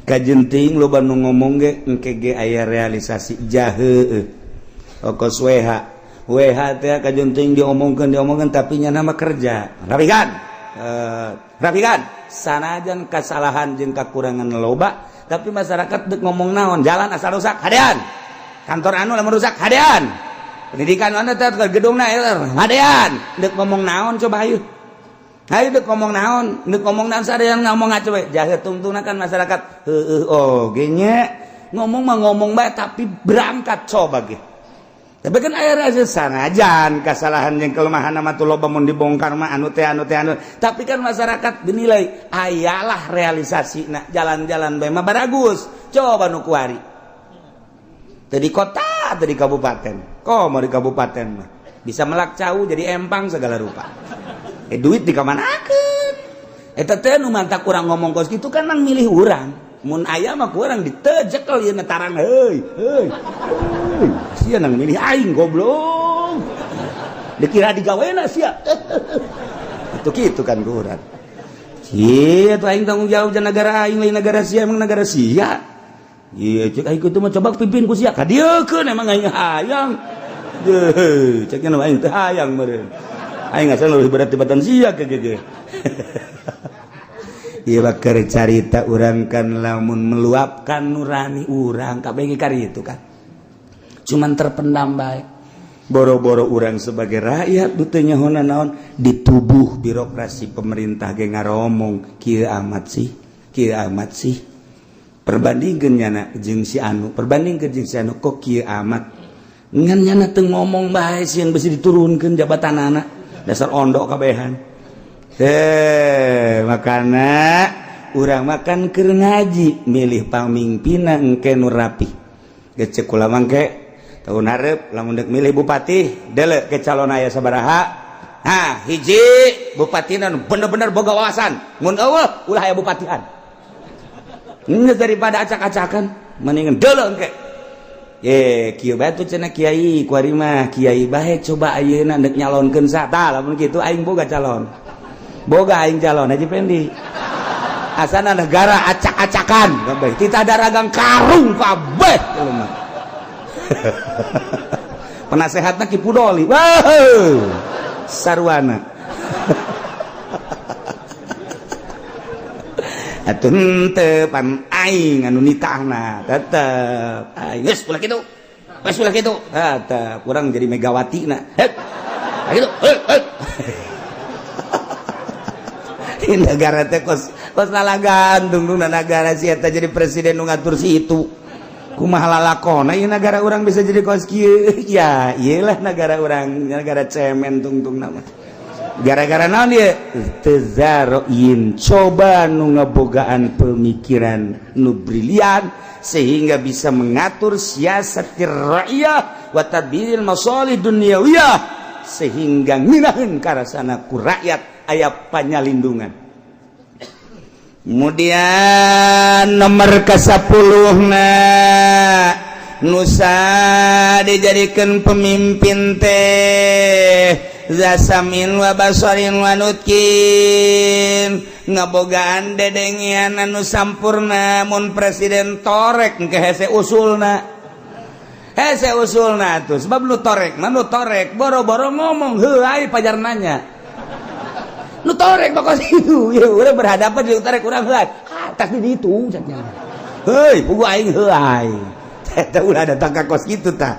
Kajenting loba nu ngomong ge, engke ge aya realisasi, jaheueuh. Okos WH WH teh kajenting diomongkeun diomongkeun, tapi nya nama kerja rapikan, rapikan. Sanajan kesalahan jeung kakurangan loba, tapi masyarakat dek ngomong naon, jalan asal rusak hadean, kantor anu lamun rusak hadean, pendidikan mana teh gedungna hadean. Dek ngomong naon coba? Ayo ayo, dek ngomong naon? Dek ngomong naon? Sada yang ngomong aja we jahe tungtungna kan masyarakat heueuh. Oh ge ngomong mah ngomong bae, tapi berangkat coba ge. Tapi kan aya rasa, sanajan kesalahan yang kelemahan nama tuh loba, mun dibongkar mah anu teh, anu teh, anu, tapi kan masyarakat dinilai ayalah realisasi. Nah, jalan-jalan bae mah baragus. Coba nu kuari tadi kota, tadi kabupaten, kok mau di kabupaten mah bisa melak cau jadi empang segala rupa. Duit di kamanakeun eta teh? Nu mantak kurang ngomong kos kitu kan nang milih urang. Mun aya mah kurang ditejekel ieu tarang, heuy heuy heuy, sia nang milih aing, goblok, dikira digawena sia. Itu kitu kan kurang. Iya tuh, aing tanggung jawab jangan negara aing, lain negara sia. Emang negara sia? Iya, cek aing itu mah coba pimpin ku sia ka dieukeun. Emang aing hayang? Deuh, ceknya aing teu hayang meureun. Aing asal lebih berat tibatan sia ke ge. Ieu bakar carita urang kan, lamun meluapkan nurani urang kabeh kari itu kan cuman terpendam bae. Boro-boro urang sebagai rakyat nu teu nyaho naon, di tubuh birokrasi pemerintah ge ngaromong, kieu amat sih, kieu amat sih. Perbandingkeun nyana jeung si anu, perbandingkeun jeung si anu, kok kieu amat. Ngan nyana teu ngomong bae, sieun besi diturunkeun jabatanana. Dasar ondok kabehan. Eh, makana urang makan keur ngaji milih pamimpinna engke nu rapi. Gecek kula mangke tahun hareup lamun deuk milih bupati, deuleu ke calon aya sabaraha. Nah, hiji bupatina nu bener-bener boga wawasan. Mun eueuh, ulah aya bupatian. Geus, daripada acak-acakan mendingan deuleu engke. Ye, kieu bae tuh cenah kiai, kuari mah kiai bae coba ayeuna deuk nyalonkeun sa. Tah, lamun kitu aing boga calon. Boga aing calon Haji Pendi. Asana negara acak-acakan kabeh. Kita daragang karung kabeh jelema. Penasehatna Ki Pudoli. Wah, sarwana. Atuh henteu pan aing anu nitahna tetep. Aing geus ulah kitu. Geus ulah kitu. Ah, tah kurang jadi Megawati na. Hek. Kitu. Hek, hek. Di negara teh kos kos lalagan tungtung negara si eta jadi presiden nu ngatur si itu. Kumaha lalakona ieu negara urang bisa jadi kos kieu? Ya, iyalah negara urang, negara cemen tungtung nama. Gara-gara naon dia? Tezaroin, coba nu ngebogaan pemikiran nu brilian sehingga bisa mengatur siasat rakyat wa tadbiril masalih dunyawiyah, sehingga ngeunaheun karasana ku rakyat aya panyalindungan. Kemudian nomor ke-10 na Nusa dijadikan pemimpin teh zasamin wa basorin wa nutkin, ngabogaan dedengian anu sampurna. Mun presiden torek engke hese usulna, hese usulna tuh, sebab nu torek mah, nu torek boro-boro ngomong, heuai pajar nanya. Nu torek bakal itu ya urang berhadapan jeung torek, urang heuai atas di ditu cenah, heuy pugu aing heuai eta ulah datang ka kos kitu tah.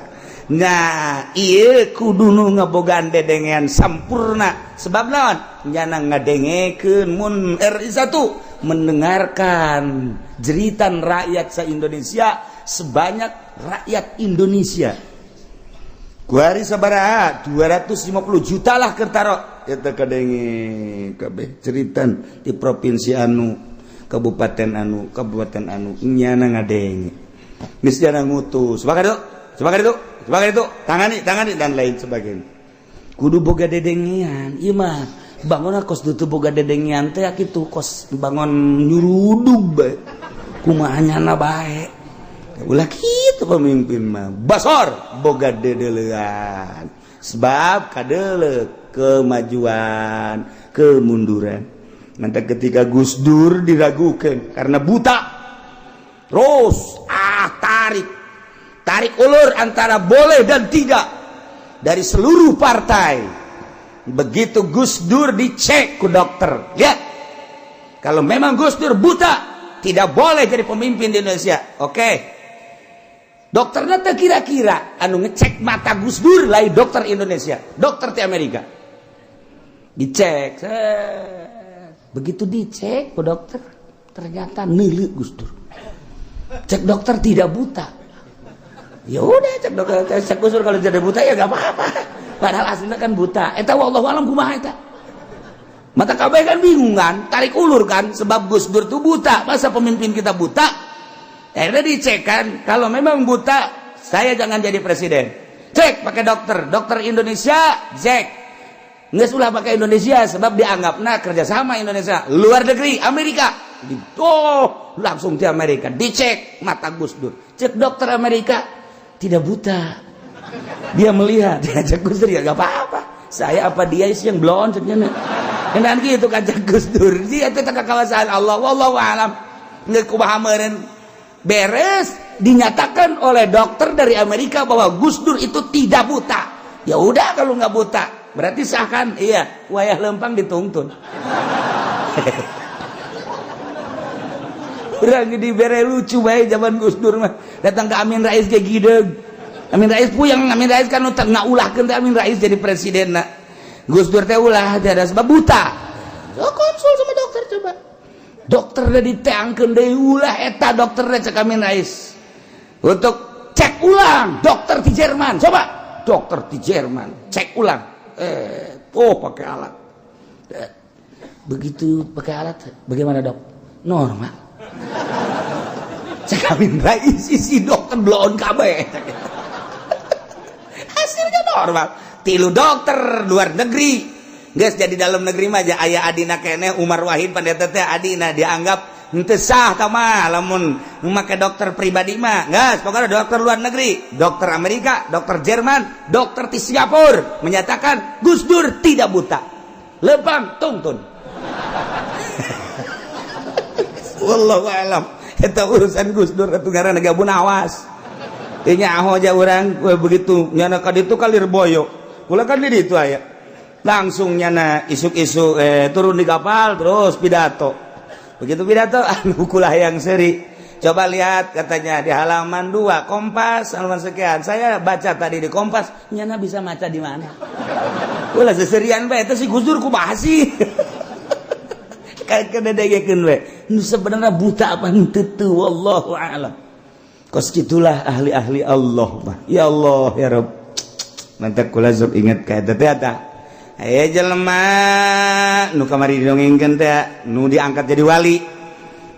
Nah, ieu kudu nu ngabogaan dedengean sampurna, sebab naon? Nyana ngadengekeun mun RI 1 mendengarkan jeritan rakyat sa Indonesia, sebanyak rakyat Indonesia kuari sabaraha, 250 juta lah kertaro eta kadenge kabeh jeritan di provinsi anu, kabupaten anu, kabupaten anu. Nyana ngadenge, geus nyana ngutus sebagai itu, sebagai itu, sebagai itu, tangani, tangani, dan lain sebagainya. Kudu boga dedengean. Ieu mah bangun kos dutu boga dedengean teh kitu, kos bangun nyurudug bae, kumaha nyana bae. Ulah kitu. Pemimpin mah basor, boga dedelean, sebab kadele kemajuan kemunduran. Nanti ketika Gus Dur diragukan karena buta terus, ah, tarik tarik ulur antara boleh dan tidak dari seluruh partai. Begitu Gus Dur dicek ku dokter, ya kalau memang Gus Dur buta, tidak boleh jadi pemimpin di Indonesia. Oke, dokternya teh kira-kira anu ngecek mata Gus Dur lain dokter Indonesia, dokter di Amerika. Dicek set. Begitu dicek ku dokter, ternyata neuleu Gus Dur. Cek dokter tidak buta. Ya udah, cek dokter, cek Gus Dur, kalau jadi buta ya gak apa-apa, padahal aslinya kan buta. Eta wallahu alam kumaha eta. Mata kabeh kan bingung kan, tarik ulur kan, sebab Gus Dur tuh buta, masa pemimpin kita buta? Akhirnya dicek kan, kalau memang buta, saya jangan jadi presiden. Cek pakai dokter, dokter Indonesia, cek. Nggak ulah pakai Indonesia sebab dianggap nah kerjasama Indonesia, luar negeri Amerika. Di, oh, langsung di Amerika dicek mata Gus Dur. Cek dokter Amerika tidak buta. Dia melihat, dia cek Gus Dur, ya gak apa-apa. Saya apa dia sih yang blon ceknya. Dan gitu kan cek Gus Dur. Dia teh kawasan Allah, wallahu alam. Nggak kumaha meureun beres dinyatakan oleh dokter dari Amerika bahwa Gus Dur itu tidak buta. Ya udah, kalau nggak buta berarti sah kan? Iya, wayah lempang dituntun. Urang dibere lucu bae zaman Gus Dur mah. Datang ke Amin Rais ge gideg. Amin Rais puyeng, Amin Rais kan ngaulahkeun teh Amin Rais jadi presiden na. Gus Dur teh ulah, ada sebab buta. So, konsul sama dokter coba. Dokter diteangkeun deui, ulah eta dokter cek Amin Rais untuk cek ulang. Dokter di Jerman, coba dokter di Jerman cek ulang. Oh, pakai alat. Begitu pakai alat, "Bagaimana, Dok?" "Normal." Cek Amin Rais, isi dokter bloon kabeh, hasilnya normal. Tilu dokter luar negeri. Geus jadi dalam negeri mah aja aya adina keneh, Umar Wahid pandeta teh adina, dianggap henteu sah tah mah lamun make dokter pribadi mah. Geus pokoknya dokter luar negeri, dokter Amerika, dokter Jerman, dokter di Singapura menyatakan Gus Dur tidak buta. Lempang tungtun. Wallahu alam, eta urusan Gus Dur atuh, ngaranna gabun awas. Teu nyaho aja urang begitu nyana ka ditu ka Lirboyo. Kula kan di ditu aya. Langsung nyana isuk-isuk turun di kapal terus pidato. Begitu pidato, anu kula yang seri, "Coba lihat," katanya, "di halaman 2 Kompas halaman sekian. Saya baca tadi di Kompas." Nyana bisa maca di mana? Ulah seserian bae eta si Gus Dur kumaha sih? Kayak kededegekeun we. Nu sebenarnya buta apa henteu teu, wallahu a'lam. Kos gitulah ahli-ahli Allah mah. Ya Allah ya Rabb. Mantap, kula sok inget ka eta teh, eta aya jelema nu kamari didongengkeun teh, nu diangkat jadi wali.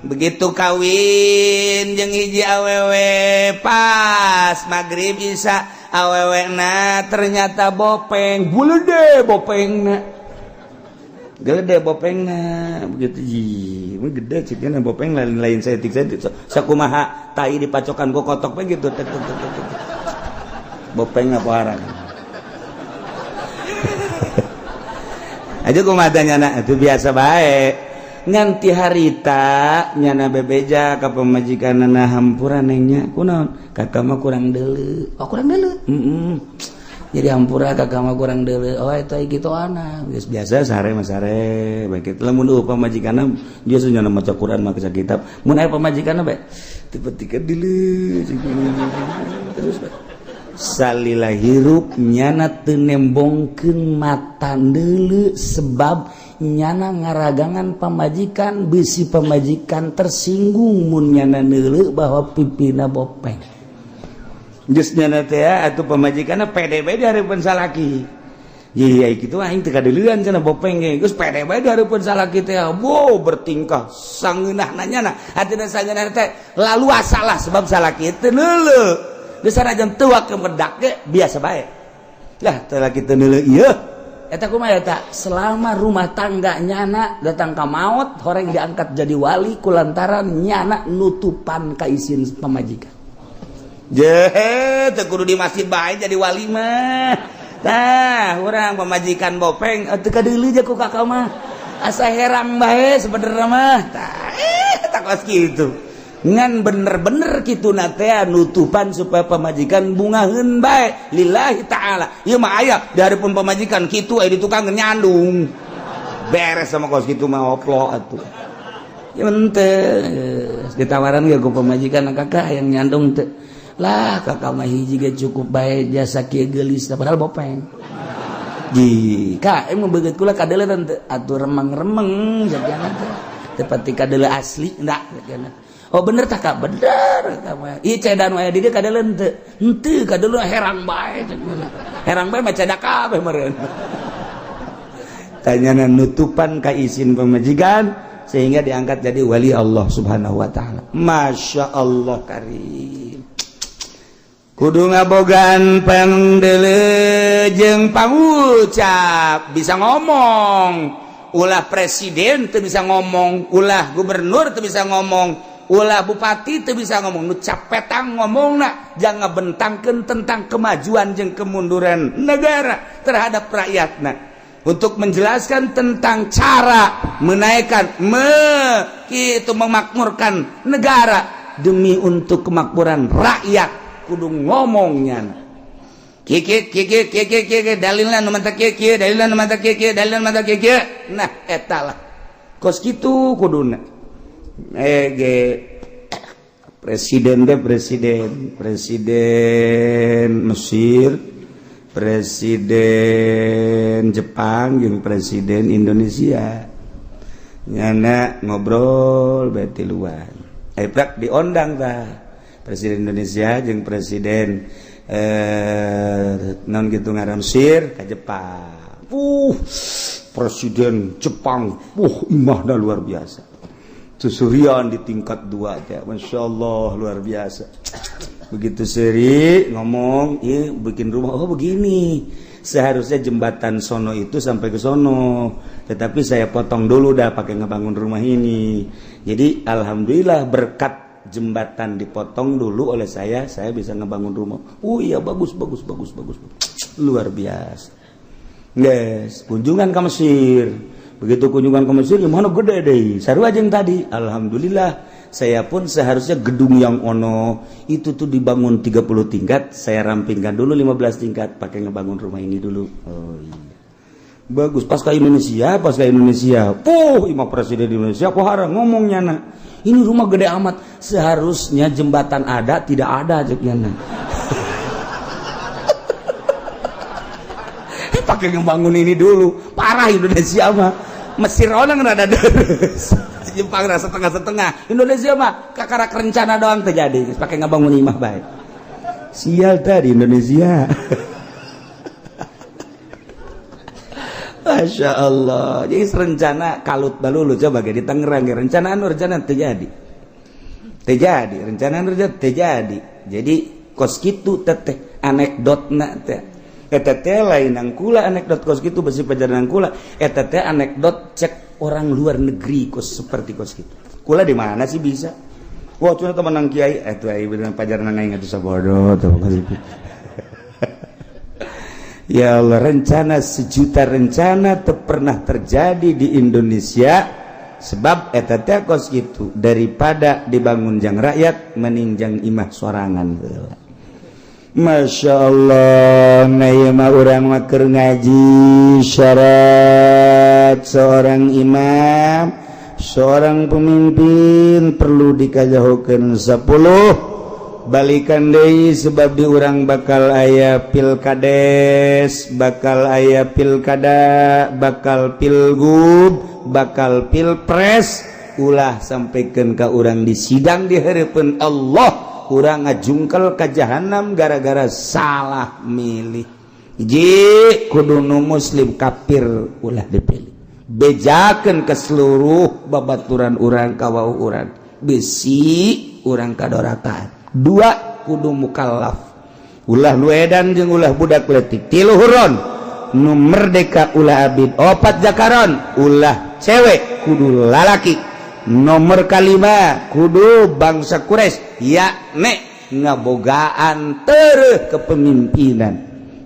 Begitu kawin jeung hiji awewe, pas maghrib Isya awewe na ternyata bopeng, gede bopengna, gede bopengna begitu. Ji gede ciknya bopeng, lain lain saeutik saeutik, sakumaha tai dipacokan ku kotok begitu tek tek tek tek. Bopeng apa arang aja kumaha nyana itu biasa baik. Nganti harita nyana bebeja ka pamajikanana, "Hampura, Neng, nya." "Kunaon?" "Kakak mah kurang deuleu." Oh, kurang deuleu. Jadi hampura, kakak mah kurang deuleu. Oh, itu gitu anak. Geus biasa sare mah sare bae kitu. Lamun eueuh pamajikanna dia nyana maca Quran, maca kitab. Mun aya pamajikanna bae tiba-tiba deuleu terus bae. Salila hirup nyana teu nembongkeun mata deuleu, sebab nyana ngaragangan pamajikan, bisi pamajikan tersinggung mun nyana neuleu bahwa pipina bopeng. Geus nyana teh atuh pamajikanna pede bae di hareupeun salaki. Iya kitu, aing teu kadeuleuan cenah bopeng ge. Geus pede bae di hareupeun salaki teh. Wow, bertingkah sangeunahna nyana. Hatina sangeunahna teh laluasa lah, sebab salaki teu neuleu. Geus sanajan teu kemedak ge biasa bae. Lah, teu laki teu neuleu ieu. Eta kumaha eta? Selama rumah tangga nyana datang ka maut, horeng diangkat jadi wali kulantaran nyana nutupan kaisin pamajikan. Jehe, teu kudu di masjid bae jadi wali mah. Tah, urang pamajikan bopeng teu kadeuleu je ku kakak mah. Asa herang bae sebenarnya mah. Tah, tak kos kitu. Ngan bener-bener kitu na teh nutupan supaya pamajikan bungaheun bae lillahi ta'ala. Ieu mah aya di hareupeun pamajikan kitu, aya di tukang nyandung. Beres sama kos kitu mah oplo atuh. Ya ente ditawaran ge ku pamajikan, "Kakak yang nyandung teu?" "Lah, kakak mah hiji ge cukup bae, jasa kieu geulis," padahal bopeng. Ji, kak, emang begitu kula kadeuleu teu atuh remeng-remeng jadiana teh. Teu pati kadeuleu asli enggak jadiana. "Oh, bener tak, Kak?" "Bener." Kak mah. "Ieu cedan wae di dieu kadeuleu henteu?" "Henteu, kadeuleu herang bae," herang bae mah cedak kabeh meureun. Tanyana nutupan ka isin pamajikan sehingga diangkat jadi wali Allah Subhanahu wa taala. Masya Allah karim. Kudu ngabogaan pangdeuleu jeung pangucap, bisa ngomong. Ulah presiden teu bisa ngomong, ulah gubernur teu bisa ngomong, ulah bupati teu bisa ngomong. Nu capetang ngomongna jangan bentangkeun tentang kemajuan jeung kemunduran negara terhadap rakyatna, untuk menjelaskan tentang cara menaikkan itu memakmurkan negara demi untuk kemakmuran rakyat. Kudu ngomongnya kiki kiki kiki kiki, dalilna nu mantap kieu, dalilna nu mantap kieu, dalilna nu mantap kieu. Nah, eta lah kos kitu kuduna. Ge presiden deh, presiden presiden Mesir, presiden Jepang jeung presiden Indonesia. Nyana ngobrol bae tiluan. Eh, prak diondang tah Presiden Indonesia jeung Presiden non gitu ngaran Mesir ke Jepang. Presiden Jepang, imahna luar biasa. Susurian di tingkat 2 teh, Masya Allah, luar biasa. Begitu seri ngomong, iya bikin rumah, oh begini. Seharusnya jembatan sono itu sampai ke sono, tetapi saya potong dulu dah pakai ngebangun rumah ini. Jadi alhamdulillah berkat jembatan dipotong dulu oleh saya bisa ngebangun rumah. Oh iya, bagus bagus bagus bagus, luar biasa. Yes, kunjungan ke Mesir. Begitu kunjungan ke Mesir, gimana gede deh. Sarua yang tadi, alhamdulillah saya pun seharusnya gedung yang ono itu tuh dibangun 30 tingkat, saya rampingkan dulu 15 tingkat pakai ngebangun rumah ini dulu. Oh iya. Bagus pas ke Indonesia, pas ke Indonesia. Puh, imah presiden Indonesia pohara ngomongnya nak. Ini rumah gede amat, seharusnya jembatan ada tidak ada cek nyana. Pakai ngebangun ini dulu. Parah Indonesia mah. Mesir orang rada deres. Jepang rasa setengah-setengah. Indonesia mah kakarak rencana doang terjadi. Pakai ngebangun imah baik. Sial tadi Indonesia. Masya Allah. Jadi rencana kalut balulu coba di Tangerang rencana anu rencana terjadi. Terjadi rencana anu rencana terjadi. Jadi kos kitu teteh anekdotna teh. Eta teh lain kula anekdot kos kitu besi pajaran kula. Eta teh anekdot cek orang luar negeri kos seperti kos kitu. Kula di mana sih bisa? Wah, cuma teman nang kiai atuh ai bener pajaran aing atuh sabodo tuh kos kitu. Ya Allah, rencana sejuta rencana teu pernah terjadi di Indonesia sebab eta teh kos kitu daripada dibangun jang rakyat meninjang imah sorangan heula. Masya Allah, nah ieu mah urang mah keur ngaji syarat seorang imam, seorang pemimpin perlu dikajahokeun 10 balikan deui sebab di urang bakal aya pilkades, bakal aya pilkada, bakal pilgub, bakal pilpres. Ulah sampaikan ka urang di sidang di hadapan Allah urang ngajungkel ka jahanam gara-gara salah milih. Hiji kudu nu muslim, kafir ulah dipilih. Bejakeun ke seluruh babaturan urang, kawau urang, bisi urang kadorakan. Dua kudu mukallaf, ulah nu edan jeung ulah budak leutik. Tilu huron, nu merdeka, ulah abid. Opat zakaron, ulah cewek, kudu lalaki. Nomor kalima kudu bangsa Quraisy, yakne ngabogaan tereh kepemimpinan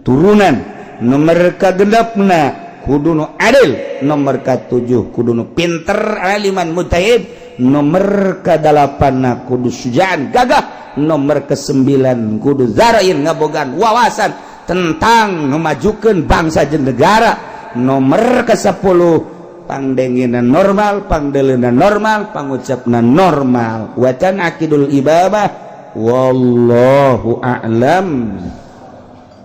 turunan. Nomor kagenepna kudu nu adil. Nomor katujuh kudu nu pinter, aliman mujtahid. Nomor kadalapanna kudu sujaan, gagah. Nomor ke-9 kudu zarain, ngabogaan wawasan tentang memajukan bangsa jeung negara. Nomor ke-10 pangdengenan normal, pangdeleuna normal, pangucapna normal. Wacan akidul ibabah, wallahu a'lam.